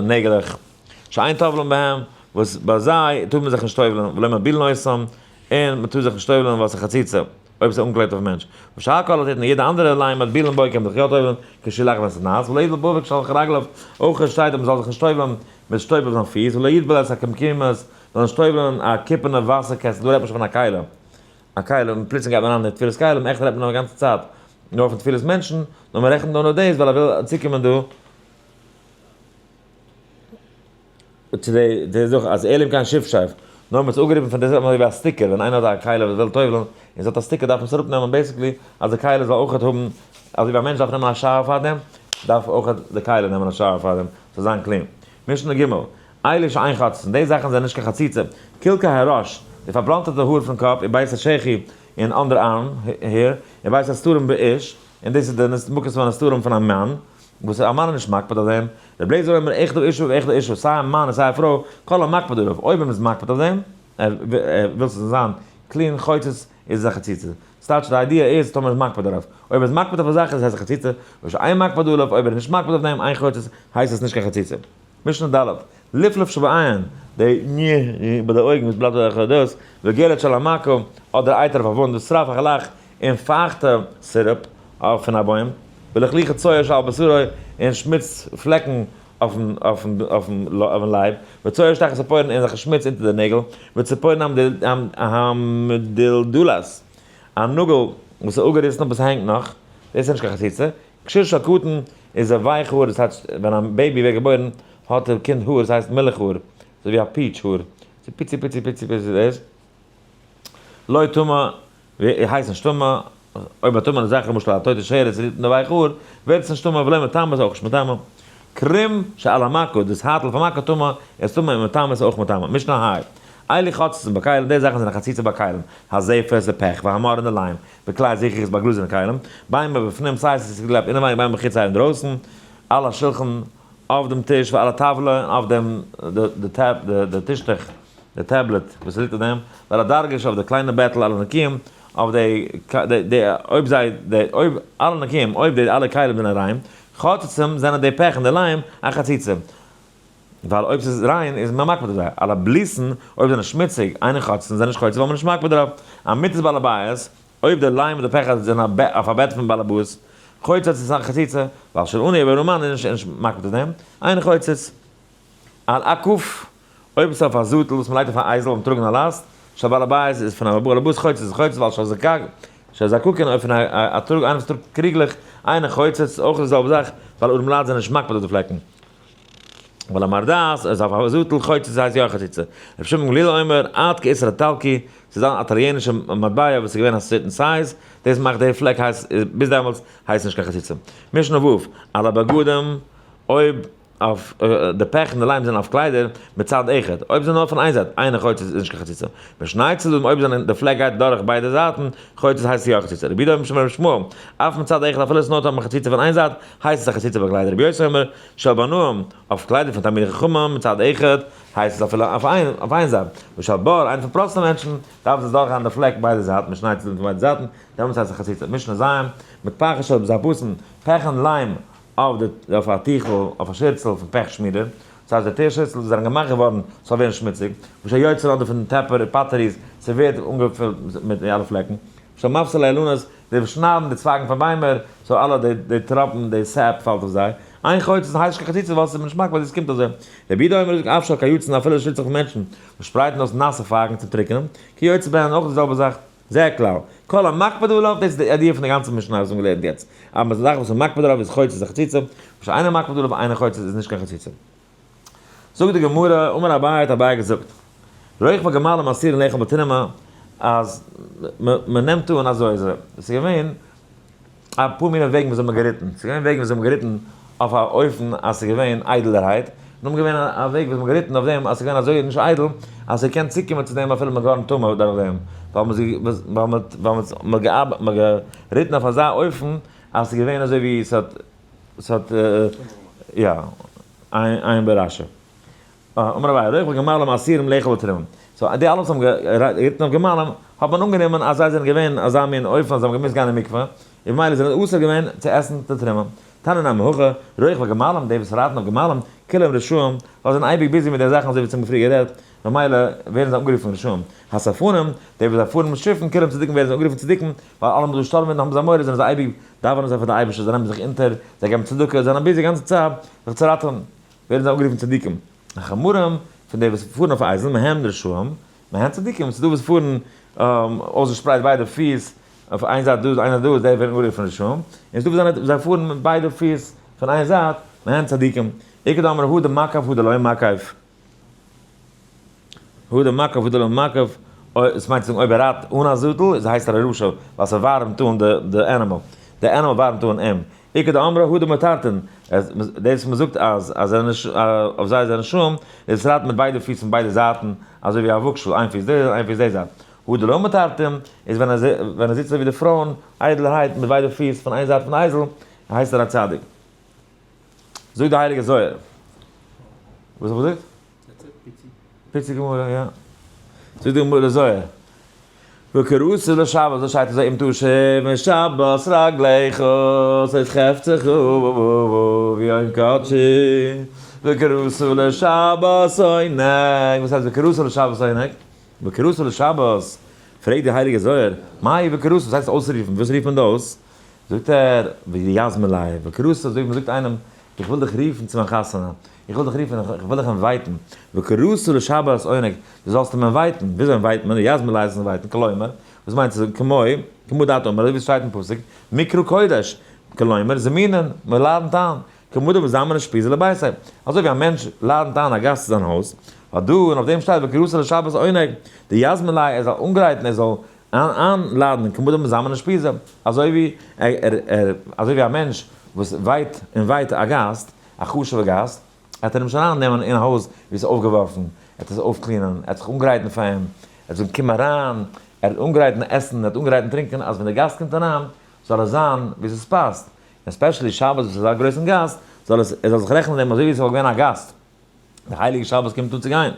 נעגלעך, שאין טובלין בהם, וואס ביי זיי טאר מען זיך נישט טובל'ן, ולא מטבילין אותם, און מ'טאר זיך נישט טובל'ן ווייל ס'איז חציצה. אויב ס'איז אנגעקלעבט אויפן מענטש. ושאר כל הטיטין, יעדע אנדערע ליים מטבילין בו קען מען זיך יא טובל'ן, כשהוא לח ווען ס'איז נאס, ולא יטבול באבק שעל רגליו, אויך עס שטייט אז מ'זאל זיך נישט טובל'ן מיט שטויב אויף זיין פיס, ולא יטבול את הקומקומית, זאל נישט טובל'ן א קופערנע וואסער קעסטל, דא רעדט מען שוין פון א כלי, א כלי, און פלוצלינג גייט מען אריין אין טבילת כלים, עכט רעדט מען נאר די גאנצע צייט נאר פון טבילת מענטשן, נאר מ'רעכנט נאר נאר דאס ווייל ער וויל צוקומען דא. צו די זאך אז אלא אם כן שפשף, נאר מ'האט עס אפגעריבן פון די זעלבע אזוי ווי א sticker, ווען איינער האט א כלי וואס וויל טובל'ן און עס האט א sticker דארף מען עס אראפנעמען basically אז די כלי זאל אויכעט האבן, אזוי ווי א מענטש דארף נעמען א shower פארדעם, דארף אויכעט די כלי נעמען א shower פארדעם, ס'זאל זיין clean. משנה ג', אלו שאין חוצצין, די זאכן זענען נישט קיין חציצה, קלקי הראש, די פארפלאנטערטע האר פון קאפ, ובית השחי און underarm hair, ובית הסתרים באיש, און דאס איז די מקום פון הסתרים פון א מאן, וואס א מאן איז נישט מקפיד אויף דעם, רבי אליעזר אומר אחד האשה ואחד האיש, סיי א מאן און סיי א פרוי, כל המקפיד עליו, אויב מען איז מקפיד אויף דעם, ער וויל ס'זאל זיין clean חוצץ איז עס א חציצה. ס'טייטש די idea איז טאמער איז מקפיד דערויף. אויב ער איז מקפיד אויף א זאך איז עס א חציצה, ושאין מקפיד עליו, אויב ער איז נישט מקפיד אויף דעם, אין חוצץ, הייסט עס נישט קיין חציצה. משנה ד', לפלוף שבעין, די ני ביי די אויגן וואס בלייבט אזעלכע דאס, וגלד שעל המכה, אדער אייטער אויף א וואונד, ושרף החלך, און פייכטע syrup פון א בוים, ולכלוכי צואה שעל בשרו, און שמוץ פלעקן אויפן לייב, וצואה שתחת הציפורן, און אזעלכע שמוץ אונטער די נעגל, וציפורן המדולדלות, א נאגל וואס איז אפגעריסן אבער ס'הענגט נאך, דאס איז נישט קיין חציצה, כשיר של קטן איז א ווייך האר, דאס הייסט ווען א baby ווערט געבוירן האט די קינד האר, עס הייסט מילך האר, אזוי ווי א peach האר, ס'איז פיצי פיצי פיצי פיצי דאס, לא טמא, הייסט נישט טמא, אויב א טמא'נע זאך למשל א טויטע שרץ רירט אין די ווייך האר, ווערט עס נישט טמא ולא מטמא איז אויך נישט מטמא. קרום שעל המכה, דאס הייטל פון מכה טמא, איז טמא און מטמא איז אויך מטמא. משנה ה'. אלו חוצצין בכלים, די זאכן זענען חציצה ביי כלים, הזפת די פעך, והמר און די ליים, בכלי זכוכית ביי גלאזערנע כלים, בין מבפנים סיי עס איז געקלעבט אינעווייניג בין מבחוץ סיי אינדרויסן, על השולחן אויף דעם טיש ועל הטבלה און אויף דעם די טישטעך, די טעבלעט וואס ליגט אויף דעם, ועל הדרגש אויף די קליינע בעטל על הנקיים, אויף די אויב זיי די אויב על הנקיים אויב די אלע כלים זענען ריין, חוצצים זענען די פעך און די ליים א חציצה. ווייל אויב ס'איז ריין איז מען מקפיד אויף זיי, על הבליסן אויב זענען שמוציג, אינן חוצצין זענען נישט חוצץ ווייל מען איז נישט מקפיד דערויף, על מיטת בעל הבית, אויב די ליים און די פעך זענען אויף א בעט פון בעל הבית, חוצץ איז א חציצה, ווייל של עני אבער אמן איז נישט מקפיד אויף דעם, אינו חוצץ. על אכוף, אויב עס איז אויף א זאטל וואס מען לייגט אויף א אייזל ביים טראגן א לאסט, של בעל הבית איז פון א בעל הבית חוצץ איז חוצץ ווייל של זקק, של זקוקין אויב פון א טראג איינער וואס טראגט קריגלעך, אינו חוצץ, אויך די זעלבע זאך, ווייל ארעמלייט זענען נישט מקפיד אויף די פלעקן. ועל המרדעת, איז אויף א זאטל חוצץ הייסט יא חציצה. רבי שמעון בן גמליאל אומר, עד כאיסר איטלקי, ס'איז אן איטאליענישע מטבע וואס איז געווען א certain size, דאס מאכט די פלעק הייסט, ביז דעמאלטס הייסט נישט קיין חציצה. משנה ו', על הבגדים, אויב אויף די פעך און די ליים זענען אויף קליידער, מצד אחד, אויב זענען נאר פון איין זייט, אינו חוצץ איז נישט קיין חציצה. משני צדדים, אויב זענען די פלעק גייט דורך ביידע זייטן, חוצץ הייסט יא חציצה. רבי יהודה אומר משום רבי ישמעאל, אף מצד אחד אפילו עס איז נאר א חציצה פון איין זייט, הייסט עס א חציצה ביי קליידער. רבי יוסי אומר, של בנאים, אויף קליידער פון תלמידי חכמים מצד אחד, הייסט עס אפילו אויף איין זייט. ושל בר, איינער פון פראסטע מענטשן, דארף עס דורכגיין די פלעק ביידע זייטן, משני צדדים פון ביידע זייטן, דעמאלטס הייסט עס א חציצה. משנה ז', מטפחת של זפתין, פעך און ליים אויף די אויף א טיכל, אויף א שירצל פון פעך שמירה, דאס הייסט די טיש שירצל זענען געמאכט געווארן ס'זאל ווערן שמוציג, ושל יוצר אדער פון טעפער און פאטעריס, ס'ווערט אנגעפילט מיט די אלע פלעקן, ושל מפסלי אילנות, די וואס שניידן די צווייגן פון ביימער, so אלע די די טראפן, די sap פאלט אויף זיי, אין חוצץ הייסט נישט קיין חציצה ווייל ס'איז נישט מקפיד עס קומט אזוי. רבי יהודה אומר זאגט אף של קייצין אפילו שירצלעך פון מענטשן וואס שפרייטן אויס נאסע פייגן צום טריקענען, כיוצא בהן אויך די זעלבע זאך. זה הכלל. כל המקפיד עליו, דאס איז די idea פון די גאנצע משנה וואס מיר האבן געלערנט יעצט. אז מען זאך וואס איז מקפיד עליו איז חוצץ איז א חציצה, ושאינו מקפיד עליו אינו חוצץ איז נישט קיין חציצה. זאגט די גמרא, אמר אביי האט אביי געזאגט, רוכבי גמלים אסורין לאכול בתרומה, אז מען נעמט אן אזוי איז עס איז געווען אפאר מיני וועגן וויאזוי מען געריטן, ס'איז געווען וועגן וויאזוי מען געריטן אויף א אופן אז ס'איז געווען איידלערהייט, און נאכדעם געווען א וועג וויאזוי מען געריטן אויף דעם אז ס'איז געווען אזוי נישט איידל אז ס'קען צוקומען צו דעם אפילו מען געווארן טמא דורך דעם, ווייל מען האט געריטן אויף אזא אופן אז ס'איז געווען אזוי ווי ס'האט ס'האט יא, עיין ברש"י. אמר אביי, רוכבי גמלים אסורים לאכול בתרומה. so די אלע וואס האבן געריטן אויף גמלים האט מען אנגענומען אז זיי זענען געווען אזא מין אופן אז זיי האבן געמוזט גיין אין מקווה, און ממילא זענען אסור געווען צו עסן די תרומה. תניא נמי הכי, רוכבי גמלים, די וואס רייטן אויף גמלים, כולם רשעים, ווייל זיי זענען אייביג busy מיט די זאכן אזוי ווי צום פריער גערעדט, ממילא ווערן זיי אנגערופן רשעים. הספנים, די וואס זיי פארן מיט שיפן, כולם צדיקים ווערן זיי אנגערופן צדיקים, ווייל אלעמאל דא שטורמען האבן זיי מורא זענען זיי אייביג דאווענען זיי פאר די אייבערשטער, זיי נעמען זיך אונטער, זיי געבן צדקה, זיי זענען busy גאנצע צייט זיך צו ראטעווען. ווערן זיי אנגערופן צדיקים. החמורים, פון די וואס פארן אויף אייזלען, מהם רשעים, מהם צדיקים, ס'איז דא וואס פארן אויסגעשפרייט ביידע פיס, אויף איין זייט דא איין זייט דא, זיי ווערן אנגערופן רשעים, און ס'איז דא וואס זענען זיי פארן מיט ביידע פיס פון איין זייט, מהם צדיקים. איכא דאמרי הא דמכף הא דלא מכף. הא דמכף הא דלא מכף, עס מיינט צו זאגן אויב ער רייט אן א זאטל איז הייסט ער א רשע, ווייל ס'ווארעמט אן די animal, די animal ווארעמט אן אים. איכא דאמרי הא דמטרטין, דאס וואס מ'זאגט אז אז זיי זענען אויף זיי זענען רשעים, איז עס רייט מיט ביידע פיס פון ביידע זייטן, אזוי ווי א וואגשאל, איין פיס די זייט איין פיס די זייט. הא דלא מטרטין, איז ווען ער זיצט אזוי ווי די פרויען, איידלערהייט מיט ביידע פיס פון איין זייט פון די אייזל, הייסט ער א צדיק. זאגט די הייליגע זוהר. וואס האב איך געזאגט? פיצי גמרא, יא. זאגט די גמרא זוהר. וקראת לשבת, אזוי שטייט אזוי אם תשב משבת רגליך, זאת חפצך ויום קדשי. וקראת לשבת עונג. וואס הייסט וקראת לשבת עונג? וקראת לשבת, פרעגט די הייליגע זוהר, מאי וקראת, וואס הייסט אויסרופן, וואס רופט מען דא אויס? זאגט ער, ויזמין ליה, וקראת, אזוי ווי מ'זאגט איינעם, איך וויל דיך רופן צו מיין חתונה, איך וויל דיך רופן, איך וויל דיך invite ן, וקראת לשבת עונג, דו זאלסט אים invite ן, וויאזוי invite מען, יזמין ליה איז invite ן, כלומר, וואס מיינט צו זאגן, כמו, כמו דאת אמר, אזוי ווי עס שטייט אין פסוק, מקרא קודש, כלומר, זמינין, מען לאדנט איין, כמו דמזמין אושפיזא לביתיה, אזוי ווי א מענטש לאדנט איין א גאסט צו זיין הויז, הדא, און אויף דעם שטייט וקראת לשבת עונג, דיזמין ליה, ער זאל אנגרייטן, ער זאל איינלאדענען כמו דמזמין אושפיזא, אזוי ווי ער, אזוי ווי א מענטש וואס ווייט invite א גאסט, א חשוב'ע גאסט, וועט ער אים נישט אריין נעמען אין הויז ווי עס איז אויפגעווארפן, ער וועט עס אויפ clean ען, ער וועט זיך אנגרייטן פאר אים, ער וועט זאגן קום אריין, ער וועט אנגרייטן עסן, ער וועט אנגרייטן טרינקען, אז ווען דער גאסט קומט אריין זאל עס זיין ווי עס פאסט, און especially שבת וואס איז אזא גרויסן גאסט, זאל עס, ער זאל זיך רעכענען דעם אזוי ווי עס וואלט געווען א גאסט. דער הייליגער שבת קומט אן צו גיין.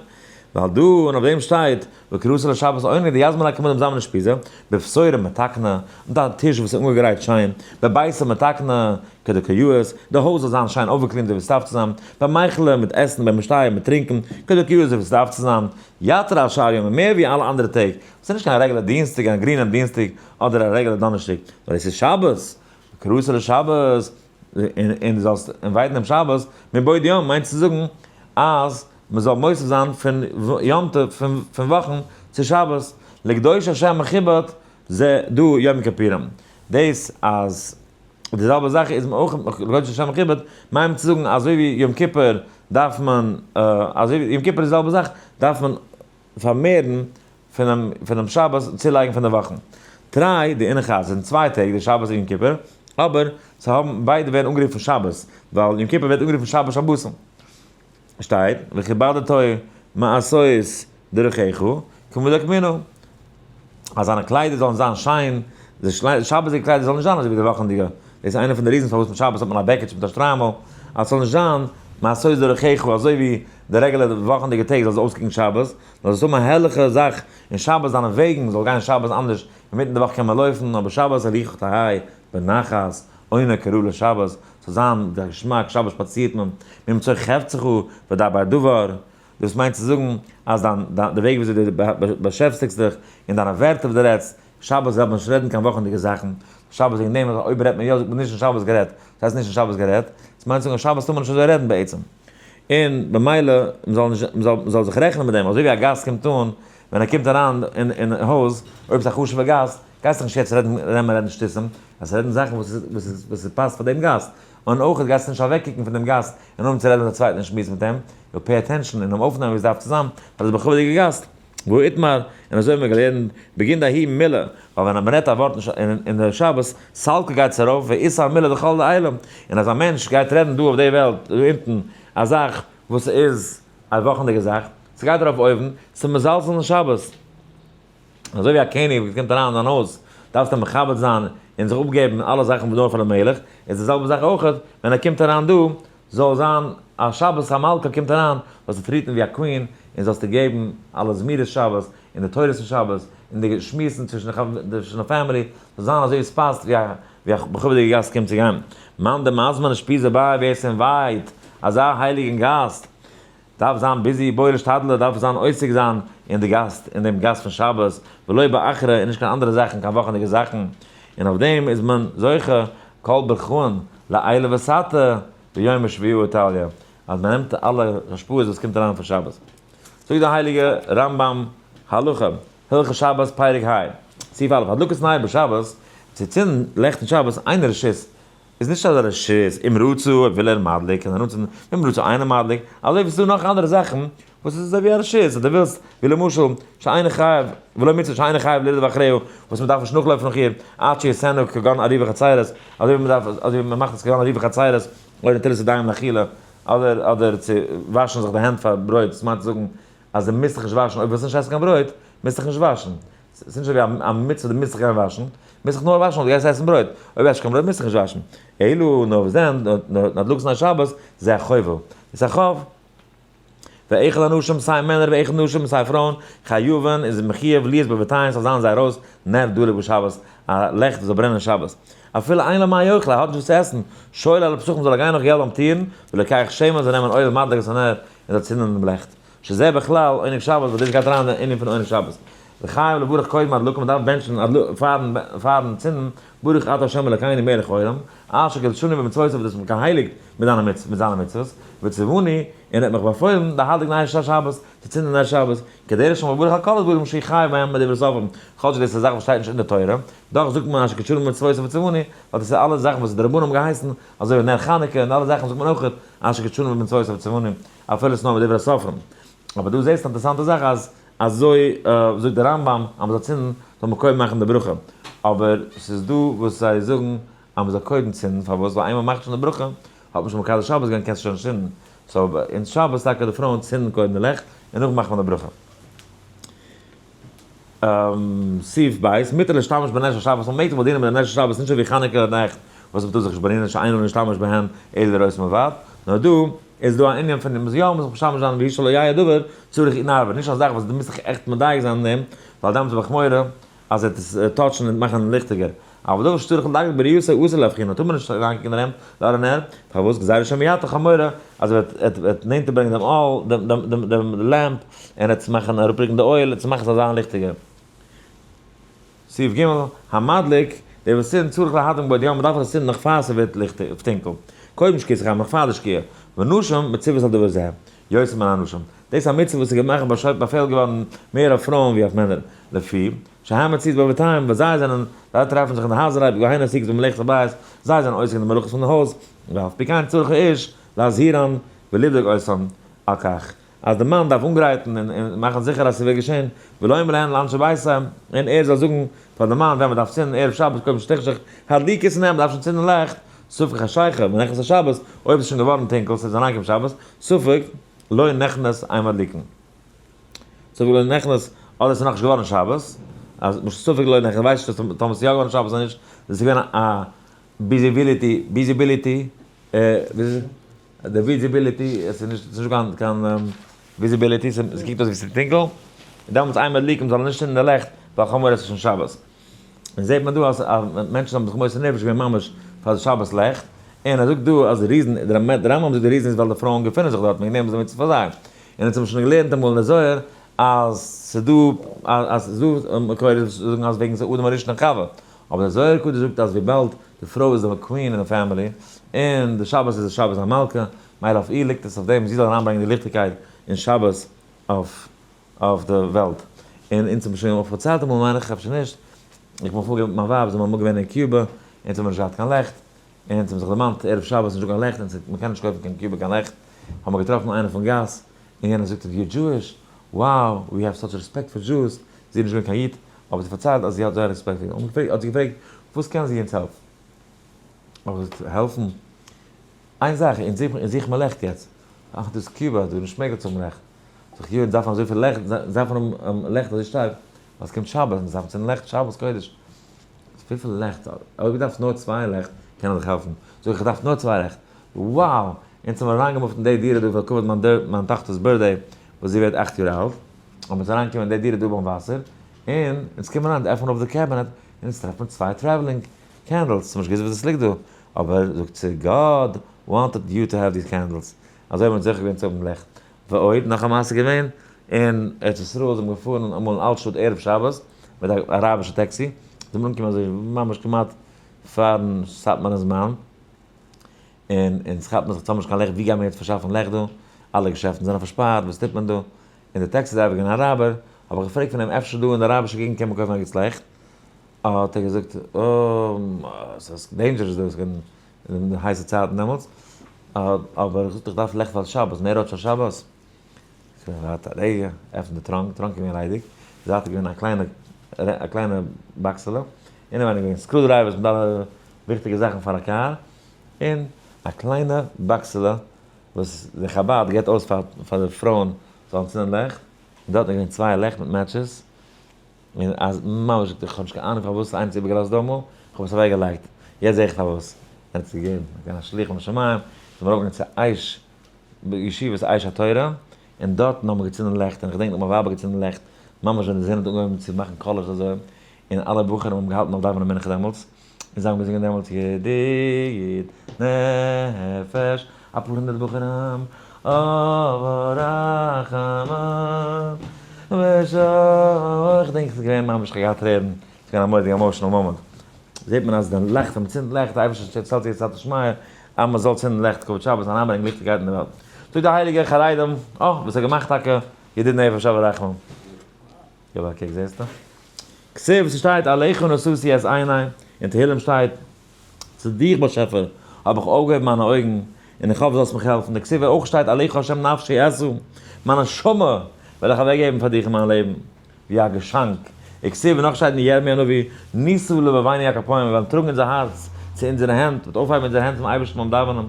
ווייל דא און אויף דעם שטייט, וקראת לשבת עונג די יזמין הקמא דעם זמנה שפיזא, בבשורה מתקנה, מיט א טיש וואס איז אנגעגרייט שיין, בביתה מתקנה, כדכיאות, די הויז זאל זיין שיין אויפגע clean ט ווי עס דארף צו זיין, במיכלה מיט עסן, במשתיה מיט טרינקען, כדכיאות ווי עס דארף צו זיין, יתר על שאר ימים מער ווי אלע אנדערע טעג, עס איז נישט קיין רעגולער דינסטאג, א גרינעם דינסטאג, אדער א רעגולער דאנערשטאג, נאר עס איז שבת, וקראת לשבת, און דו זאלסט invite ן דעם שבת, מבעוד יום מיינט צו זאגן אז מען זאל מוסיף זיין פון יום טוב פון וואכן צו שבת, לקדוש השם מכובד זה דא יום כיפורים. דאס אז די זעלבע זאך איז אויך לקדוש השם מכובד מיינט צו זאגן אזוי ווי יום כיפור דארף מען אזוי ווי יום כיפור איז די זעלבע זאך דארף מען פארמערן פונעם שבת צולייגן פון די וואכן. תרי די אינכא זענען צוויי טעג די שבת און יום כיפור, אבער זיי האבן ביידע ווערן אנגערופן שבת, ווייל יום כיפור ווערט אנגערופן שבת שבתון. שטייט, וכיבדתו מעשות דרכיך, כמדק מינו. אז זיינע קליידער זאלן זיין שיין, די שבת'דיגע קליידער זאלן נישט זיין אזוי ווי די וואכנדיגע. דאס איז איינע פון די reasons פארוואס שבת האט מען א בעקיטש מיט א שטריימל, אז ס'זאל נישט זיין מעשות דרכיך אזוי ווי די רעגולער וואכנדיגע טעג זאל עס אויסקוקן שבת, נאר זאלסט האבן א הערליכע זאך אין שבת דיינע וועגן זאל גיין שבת אנדערש, אינמיטן די וואך קען מען לויפן, אבער שבת הליכך תהא בנחת, עונג כראוי לשבת, ס'זאל זיין די געשמאק, שבת שפאצירט מען, ממצוא חפצך ודבר דבר, דאס מיינט צו זאגן אז דיין די וועג וויאזוי דו באשעפטיגסט דיך און דיינע ווערטער וואס דו רעדסט, שבת זאל מען נישט רעדן קיין וואכענדיגע זאכן, שבת וועגן דעם אז אויב רעדט מען יא זאגט מען נישט אין שבת גערעדט, דאס הייסט נישט אין שבת גערעדט, דאס מיינט צו זאגן אז שבת טאר מען נישט אזוי רעדן בעצם. און במילא מען זאל נישט מען זאל זיך רעכענען מיט דעם, אזוי ווי א גאסט קומט אן, ווען ער קומט אריין אין הויז, אויב איז א חשוב'ער גאסט, גייסטו נישט יעצט רעדן נעמען רעדן שטותים, גייסט רעדן זאכן וואס איז וואס איז פאסט פאר דעם גאסט, און אויך גייסטו נישט אוועקקוקן פון דעם גאסט און אנהויבן צו רעדן מיט א צווייטן און שמועסן מיט אים, יו pay attention און אים אויפנעמען ווי עס דארף צו זיין, ווייל ער איז א בכבוד'יגער גאסט. והא איתמר, און אזוי האבן מיר געלערנט, בגין דההיא מילה, ווייל ווען מען רעדט א ווארט אין די שבת, סלקא גייט עס ארויף, ואיסר מילה דכל דעלם, און אז א מענטש גייט רעדן דא אויף די וועלט, דא אונטן, א זאך וואס איז א וואכענדיגע זאך, ס'גייט ארויף אויבן, ס'איז מזלזל אין שבת. אזוי ווי א קעניג וואס קומט אריין אין דיין הויז, דארפסטו אים מכבד זיין און זיך אפגעבן אלע זאכן וואס נאר פאר די מלך, איז די זעלבע זאך אויך ווען ער קומט אריין דא, זאל זיין א שבת א מלכה קומט אריין, זאלסטו treat ן ווי א queen, און זאלסטו געבן אלע זמירות שבת, און די תורות פון שבת, און די שמועסן צווישן די family, זאל זיין אזוי ווי עס פאסט, ווי א בכבוד'יגע גאסט קומט צו גיין. מאן דמזמין אושפיזא ביי, ווער עס invite אזא הייליגן גאסט, דארף זיין busy, בעי לאשתדלא דארף זיין עוסק זיין אין די גאסט, אין דעם גאסט פון שבת, ולא באחרא, און נישט קיין אנדערע זאכן, קיין וואכענדיגע זאכן, און אויף דעם איז מען זוכה כל ברכאן לעילא ותתא ביומא שביעאה תליא, אז מען נעמט אלע השפעות וואס קומט אריין פון שבת. זאגט דער הייליגער רמב ם הלכה, הלכות שבת פרק ה, סעיף א', הדלקת נר בשבת, צו צינדן לעכט אין שבת, אינו רשות, איז נישט אזא רשות, אם רצה אויב וויל ער מדליק קען ער אנצינדן, ואם רצה אינו מדליק, אזוי ווי ס'איז דא נאך אנדערע זאכן וואס איז אזוי ווי א רשות, אז דו ווילסט, ווי למשל, שאינו חייב, ולא מצוה שאינו חייב לרדוף אחריה, וואס מ'דארף נישט נאכלויפן נאך איר, עד שיעשנה כגון עירובי חצירות, אזוי ווי מ'דארף, אזוי ווי מ'מאכט עס כגון עירובי חצירות, או נטילת ידיים לאכילה, אדער אדער צו וואשן זיך די הענט פאר ברויט, דאס מיינט צו זאגן אז דו מוזט זיך נישט וואשן, אויב ווילסט נישט עסן קיין ברויט, מוזט דיך נישט וואשן. ס'איז נישט אזוי ווי א מצוה דו מוזט זיך גיין וואשן, מוזט זיך נאר וואשן אויב דו גייסט עסן ברויט, אויב עסט קיין ברויט מוזט זיך נישט וואשן. אלא נאר וואס דען, הדלקת נר שבת, זה חובה. דאס איז א חוב. ואחד האנשים סיי מענער ואחד נשים סיי פרויען, חייבין איז מחיוב להיות בבתיהם ס'זאל זיין אין זייער הויז נר דלוק בשבת, א לעכט וואס זאל ברענען שבת. אפילו אין לו מה יאכל, ער האט נישט וואס צו עסן, שואל על הפתחים זאל ער גיין נאך געלט ביים טירן, ולוקח שמן זאל נעמען אויל ומדליק את הנר און זאל צינדן דעם לעכט. שזה בכלל עונג שבת וואס דאס גייט אריין אין די ענין פון עונג שבת. וחייב לברך קודם הדלקה מען דארף בענטשן פארן פארן צינדן ברוך אתה ה' אלקינו מלך העולם אשר קדשנו במצוותיו וואס האט מיך געהייליגט מיט דיינע מצוות מיט זיינע מצוות וציווני און האט מיך באפוילן להדליק נר של שבת צו צינדן נר שבת כדרך שמברך על כל הדברים שהוא חייב בהם בדברי סופרים כאטש דאס איז א זאך וואס שטייט נישט אין די תורה דאך זאגט מען אשר קדשנו במצוותיו וציווני ווייל דאס איז אלע זאכן וואס די רבנן האבן געהייסן אזוי ווי נר חנוכה און אלע זאכן זאגט מען אויך אשר קדשנו במצוותיו וציווני אפילו עס איז נאר מדברי סופרים. אבער דא זעסטו א אינטערעסאנטע זאך אז אזוי זאגט דער רמב ם אז מ'זאל צינדן זאל מען קודם מאכן די ברכה. אבער ס'איז דא וואס זיי זאגן אז מ'זאל קודם צינדן, פארוואס? ווייל איינמאל מ'מאכט שוין די ברכה האט מען שוין מקדש שבת געווען קענסטו שוין נישט צינדן. so אין שבת טאקע די פרויען צינדן קודם די לעכט און נאכדעם מאכט מען די ברכה. סעיף ב', מותר להשתמש בנר של שבת, מען מעג זיך באדינען מיט די נר של שבת נישט אזוי ווי חנוכה נעכט וואס מען טאר זיך נישט באדינען שאין לנו להשתמש בהן אלא לראות בלבד, נאר דא איז דא א ענין פון מ'זאל יא זיך משתמש זיין והוא שלא יהא הדבר צריך עיון הרבה, נישט א זאך וואס דו מוזט זיך עכט מדייק זיין אין דעם, ווייל דעמאלטס האב איך מורא אז ער וועט עס touch ן און מאכן ליכטיגער. אבל דבר שצריך לדקדק בראייתו אסור להבחין, טאר מען נישט אריינקוקן אין דעם לאור הנר, פארוואס גזירה שמא יטה כ'האב מורא אז ער וועט נענטער ברענגען דעם אויל, דעם lamp, און ער וועט מאכן אראפרוקן די אויל, און צו מאכן ס'זאל זיין ליכטיגער. סעיף ג', המדליק, דער וואס צינדט צריך להדליק מבעוד יום, מ'דארף עס צינדן נאך פאר ס'ווערט ליכטיג, טונקל. קודם שקיעת החמה, נאך פאר די שקיעה. ונשים מצוות על דבר זה, יותר מן האנשים. דאס איז א מצוה וואס איז געמאכט באפעלט געווארן מער אויף פרויען ווי אויף מענער. לפי שהן מצויות בבתיהם, ווייל זיי זענען, זיי טרעפן זיך אין די הייזער אייביג והן עוסקות במלאכת הבית, זיי זענען עוסק אין די מלאכות פון די הויז, ואף פי כן צריך האיש להזהירן ולבדוק אותם על כך. אז די מאן דארף אנגרייטן און מאכן זיכער אז ס'וועט געשען, ולומר להן לאנשי ביתם, און ער זאל זאגן פאר די מאן ווען מ'דארף צינדן ערב שבת קודם שתחשך הדליקו את הנר, מ'דארף שוין צינדן לעכט, ספק חשיכה ונכנס השבת, אויב ס'איז שוין געווארן טונקל, ס'איז אריינגעקומען שבת, ספק לא נכנס אין מדליקין. ספק לא נכנס, אדער ס'איז נאכנישט געווארן שבת, אז ספק לא נכנס, ווייסט נישט טאמער ס'איז יא געווארן שבת אדער נישט, דאס איז געווען א visibility, visibility, די visibility, עס איז נישט נישט קיין קיין visibility, עס קוקט אויס ווי ס'איז טונקל, און דעמאלטס אין מדליקין זאל ער נישט צינדן די לעכט, ווייל חמור עס איז שוין שבת. און זעט מען דא אז מענטשן האבן זיך מוסר נפש געווען ממש פאר די שבת לעכט, און ער זאגט דא אז די reason, די רמב ם זאגט די reason איז ווייל די פרויען געפינען זיך דארט, וועגן דעם איז די מצוה פאר זיי. און אונז האבן שוין געלערנט אמאל אין די זוהר אז ס'איז דא אז ס'איז דא מקורות וואס זאגן אז וועגן ס'איז אדם הראשון און חווה, אבער די זוהר הקדוש זאגט אז וויבאלד די פרוי איז די queen אין די family, און די שבת איז די שבת המלכה, מילא אויף איר ליגט עס אויף דעם זי זאל אריינברענגען די ליכטיגקייט אין שבת אויף אויף די וועלט. און אונז האבן שוין אויך פארציילט אמאל מיין איך, אפשר נישט, איך בין פארגעווען מיט מיין ווייב זענען מיר אמאל געווען אין קובא, אונז האבן נישט געהאט קיין לעכט, און אונז האבן זיך דערמאנט ערב שבת נישטא קיין לעכט, אונז מ'קען נישט קויפן קיין קובא קיין לעכט, האבן מיר געטראפן איינער פון גאס, און יענער זאגט you're Jewish? Wow, we have such respect for Jews, זי איז נישט געווען קיין איד, אבער זי פארציילט אז זי האט זייער רעספעקט פאר אידן, האט זי געפרעגט וואס קען זי אונז העלפן? האב איך געזאגט העלפן? איין זאך, אונז זוכן מיר לעכט יעצט, אך דאס איז קובא, דא איז נישט מעגליך צו האבן לעכט, זאג איך יא אונז דארפן אזויפיל לעכט, אונז דארפן האבן לעכט אזוי שטארק, ווייל עס קומט שבת, אונז דארפן צינדן לעכט שבת קודש, וויפיל לעכט? אויב דו דארפסט נאר צוויי לעכט קען איך דיך העלפן, זאג איך איך דארף נאר צוויי לעכט, wow! אונז האבן אריינגעמופט אין די דירה דא פאר כבוד מיין טאכטער'ס birthday וואס זי ווערט 8 יאר אלט, האבן אונז אריינגעקומען אין די דירה דא ביים וואסער, און אונז קומען אריין, עפענען אויף די cabinet, און אונז טרעפן צוויי traveling candles, כ'האב נישט געוואוסט וואס דאס ליגט דא, אבער זאגט זי God wanted you to have these candles, אזוי האבן אונז זוכה געווען צו האבן לעכט. ועוד, נאך א מעשה געווען, אין ארץ ישראל זענען מיר געפארן אמאל אין אלט שטאט ערב שבת, מיט א אראבישע טעקסי, זענען מיר אנגעקומען אזוי ממש כמעט פארן סאטמארן זמן, און אונז כאפט מען זיך צאם נישט קיין לעכט, ווי גייען מיר יעצט פארשאפן לעכט דא, אלע געשעפטן זענען פארשפארט, וואס טוט מען דא, און די taxi driver איז געווען א אראבער, האב איך געפרעגט פון אים אפשר דא אין די אראבישע געגנט קען מען קויפן א גוטס לעכט, האט ער געזאגט אה, ס'איז dangerous דא, ס'איז געווען אין די הייסע צייטן דעמאלטס, אבער איך זאגט איך דארף לעכט פאר שבת, מער האט פאר שבת, ווארט א רגע, עפן די trunk, trunk איז געווען ליידיג, די זייט איז געווען א קליינע א קליינע באקסעלע, אינעווייניג געווען screwdrivers מיט אלע וויכטיגע זאכן פאר א קאר, און א קליינע באקסעלע וואס די חבד געבט אויס פאר פאר די פרויען זאלן צינדן לעכט, און דארט איז געווען צוויי לעכט מיט matches, און אז ממש זאגט ער איך האב נישט קיין אהנונג פארוואס איינער האט עס איבערגעלאזט דא אמאל, איך האב עס אוועק געלייגט, יעצט זעה איך פארוואס, ער האט עס געגעבן, געווען א שליח מן השמים, זענען מיר ארויפגעגאנגען צו אש ישיבת אש התורה, און דארטן האבן מיר געצינדן לעכט, און איך געדענק נאך מיין ווייב האט געצינדן לעכט, ממש ווען די זון האט אנגעהויבן צו מאכן colors אזוי, און אלע בחורים האבן געהאלטן אויף דאווענען מנחה דעמאלטס, און זיי האבן געזינגען דעמאלטס ידיד נפש, אפאר הונדערט בחורים, אב הרחמן ושוב, איך געדענק ס'איז געווען ממש כ'האב געהאט טרערן, ס'איז געווען א מורא'דיגע emotional moment, זעט מען אז די לעכט ווען מ'צינדט לעכט, די אייבערשטער שטעלט צו יציאת שמיא אז מ'זאל צינדן לעכט כבוד שבת אריינברענגען ליכטיגקייט אין די וועלט. זאגט די הייליגע חרדים, אה, וואס האט געמאכט טאקע ידיד נפש אב הרחמן. געב א קוק זעסטו? כתיב ס'שטייט אליך נשאתי את עיני, אין תהילים שטייט צו דיך באשעפער האב איך אויפגעהויבן מיינע אויגן און איך האף זאלסט מיך העלפן, דכתיב אויך שטייט אליך השם נפשי אשא, מיין נשמה וועל איך אוועקגעבן פאר דיך אין מיין לעבן ווי א געשאנק, וכתיב און נאך שטייט אין ירמי' הנביא נישא לבבינו הכפיים מיר וועלן טראגן אונזער הארץ צו אונזערע הענט, מ'וועט אויפהייבן אונזערע הענט צום אייבערשטן ביים דאווענען.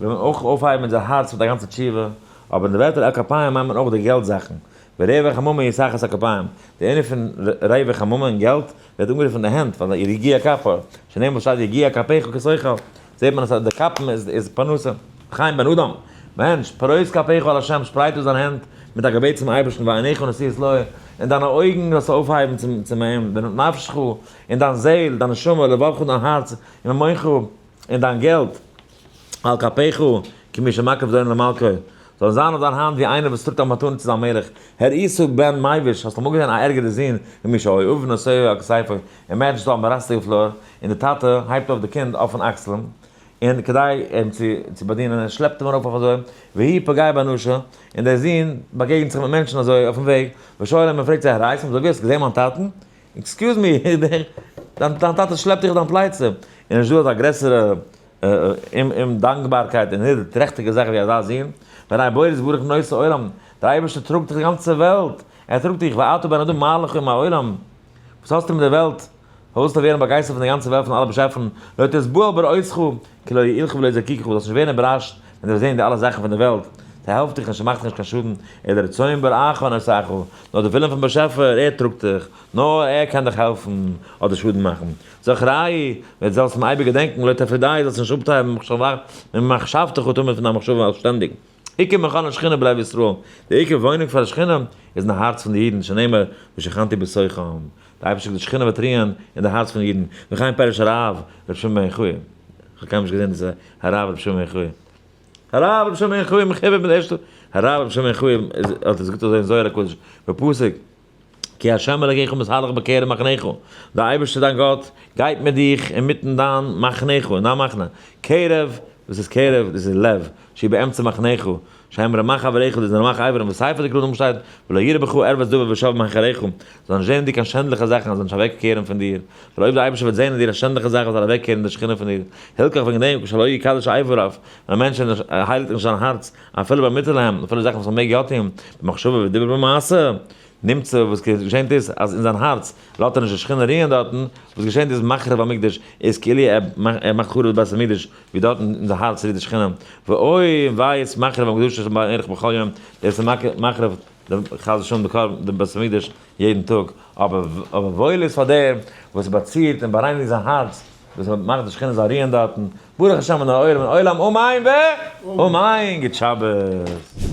וויל מען אויך אויפהייבן אונזער הארץ מיט א גאנצע תשובה, אבער אין די ווערטער על כפיים מיינט מען אויך די געלט זאכן, ורווח הממון ישחת הכפיים, די ענין פון רווח הממון און געלט ווערט אנגערופן די הענט, ווייל יגיע כפו, שנאמר שטייט יגיע כפיך כי תאכל, זעט מען אז די כפים איז פרנסה, חיים בן אדם, מענטש, פרוס כפיך אל השם, שפרייט אויס דיין הענט מיט א געבעט צום אייבערשטן, ועיניך נשואות לו, און דיינע אויגן זאלסטו אויפהייבן צום אים, ונפשך, און דיין זעל, דיין נשמה, לבבך, דיין הארץ, וממונך, און דיין געלט, על כפיך, כמי שמקריב זדון למלכו, זאל זיין אויף דיין האנט ווי איינער וואס טראגט א מתנה צו זיין מלך, הראית בן מביש, האסט אמאל געזען א ערגערע זון ווי מי שאוהב נושאו על כתפו, imagine ס'דא א מאראסטיגע floor, און די טאטע הייבט אויף די קינד אויפן אקסלען, און כדי אים צו באדינען, ער שלעפט אים ארויף אויף אזוי, והוא פוגע באנשים, און דער זון באגעגנט זיך מיט מענטשן אזוי אויפן וועג, ושואל אים און פרעגט זיי, הראיתם, אזוי ווי האסט געזען מיין טאטן? excuse me, דיין טאטע שלעפט דיך אויף דיין פלייצע, און נישט דא אזא גרעסערע אומדאנקבארקייט און נידערטרעכטיגע זאך ווי אזא זון, והרי בורא יתברך נושא עולם, דער אייבערשטער טראגט דיך די גאנצע וועלט, ער טראגט דיך, ואתה בן אדם מה לך עם העולם, וואס האסטו מיט דער וועלט, פארוואס זאלסטו ווערן באגייסטערט פון די גאנצע וועלט פון אלע באשעפן, לא תתבהל בראותך, כי לא יועילך ולא יזכיך, זאלסט נישט ווערן איבערראשט ווען דו וועסט זען די אלע זאכן פון דער וועלט, ס'העלפט דיך נישט און מאכט דיך נישט קיין שאדן, אלא רצון בוראך נושאך, נאר די ווילן פון באשעפער, ער טראגט דיך, נאר ער קען דיך העלפן אדער שאדן מאכן. זכרי', וועט זאלסט אים אייביג געדענקן, לא תפרידהו, זאלסט נישט אפטיילן ממחשבתך תמיד פון דיין מחשבה אויף שטענדיג. עיקר מכון השכינה בלב ישראל, די עיקר וואוינונג פאר די שכינה איז אין די הארץ פון די אידן, שנאמר ושכנתי בתוכם, די אייבערשטער די שכינה וועט רוען אין די הארץ פון די אידן, וכן פירש הרב ר' שמעון בן יוחאי, איך האב קיינמאל נישט געזען דאס הרב ר' שמעון בן יוחאי, הרב ר' שמעון בן יוחאי מחובר מיט די ערשטע, הרב ר' שמעון בן יוחאי האט עס געזאגט אזוי אין זוהר הקדוש, בפסוק. כי ה' אלקיך מתהלך בקרב מחניך, דער אייבערשטער דיין גאט גייט מיט דיך אינמיטן דיין מחניך, אין דיין מחנה, קרב, וואס איז קרב? דאס איז לב, שהיא באמצע מחניך, שהם רמ"ח אבריך, דאס איז די רמ"ח אברים, בספר דקרא דאם שטייט, ולא יראה בך ערות דבר ושב מאחריך, זאל נישט זען אין דיר קיין שענדליכע זאכן, ער זאל נישט אוועקקערן פון דיר, ווייל אויב דער אייבערשטער וועט זען אין דיר א שענדליכע זאך וועט ער אוועקקערן די שכינה פון דיר, הילכך וועגן דעם, כשלא יקדש איבריו, ווען א מענטש הייליגט נישט זיין הארץ, אפילו במותר להם, אפילו זאכן וואס מען מעג יא טון, במחשבה ודיבור במעשה, נמצא וואס געשענט איז אז אין זיין הארץ לאזט ער נישט די שכינה רוען דארטן, וואס געשענט איז מחריב המקדש איז כאילו ער מאכט חרוב די בית המקדש ווי דארטן אין זיין הארץ רוט די שכינה, ואוי און וויי איז מחריב המקדש בערך בכל יום, דער וואס איז מחריב חס ושלום די בית המקדש יעדן טאג, אבער וואויל איז פאר דער וואס באצירט און בארייניגט זיין הארץ, וואס מאכט די שכינה זאל רוען דארטן, ברוך השם מן העולם און עולם אמן ואמן, גוט שבת.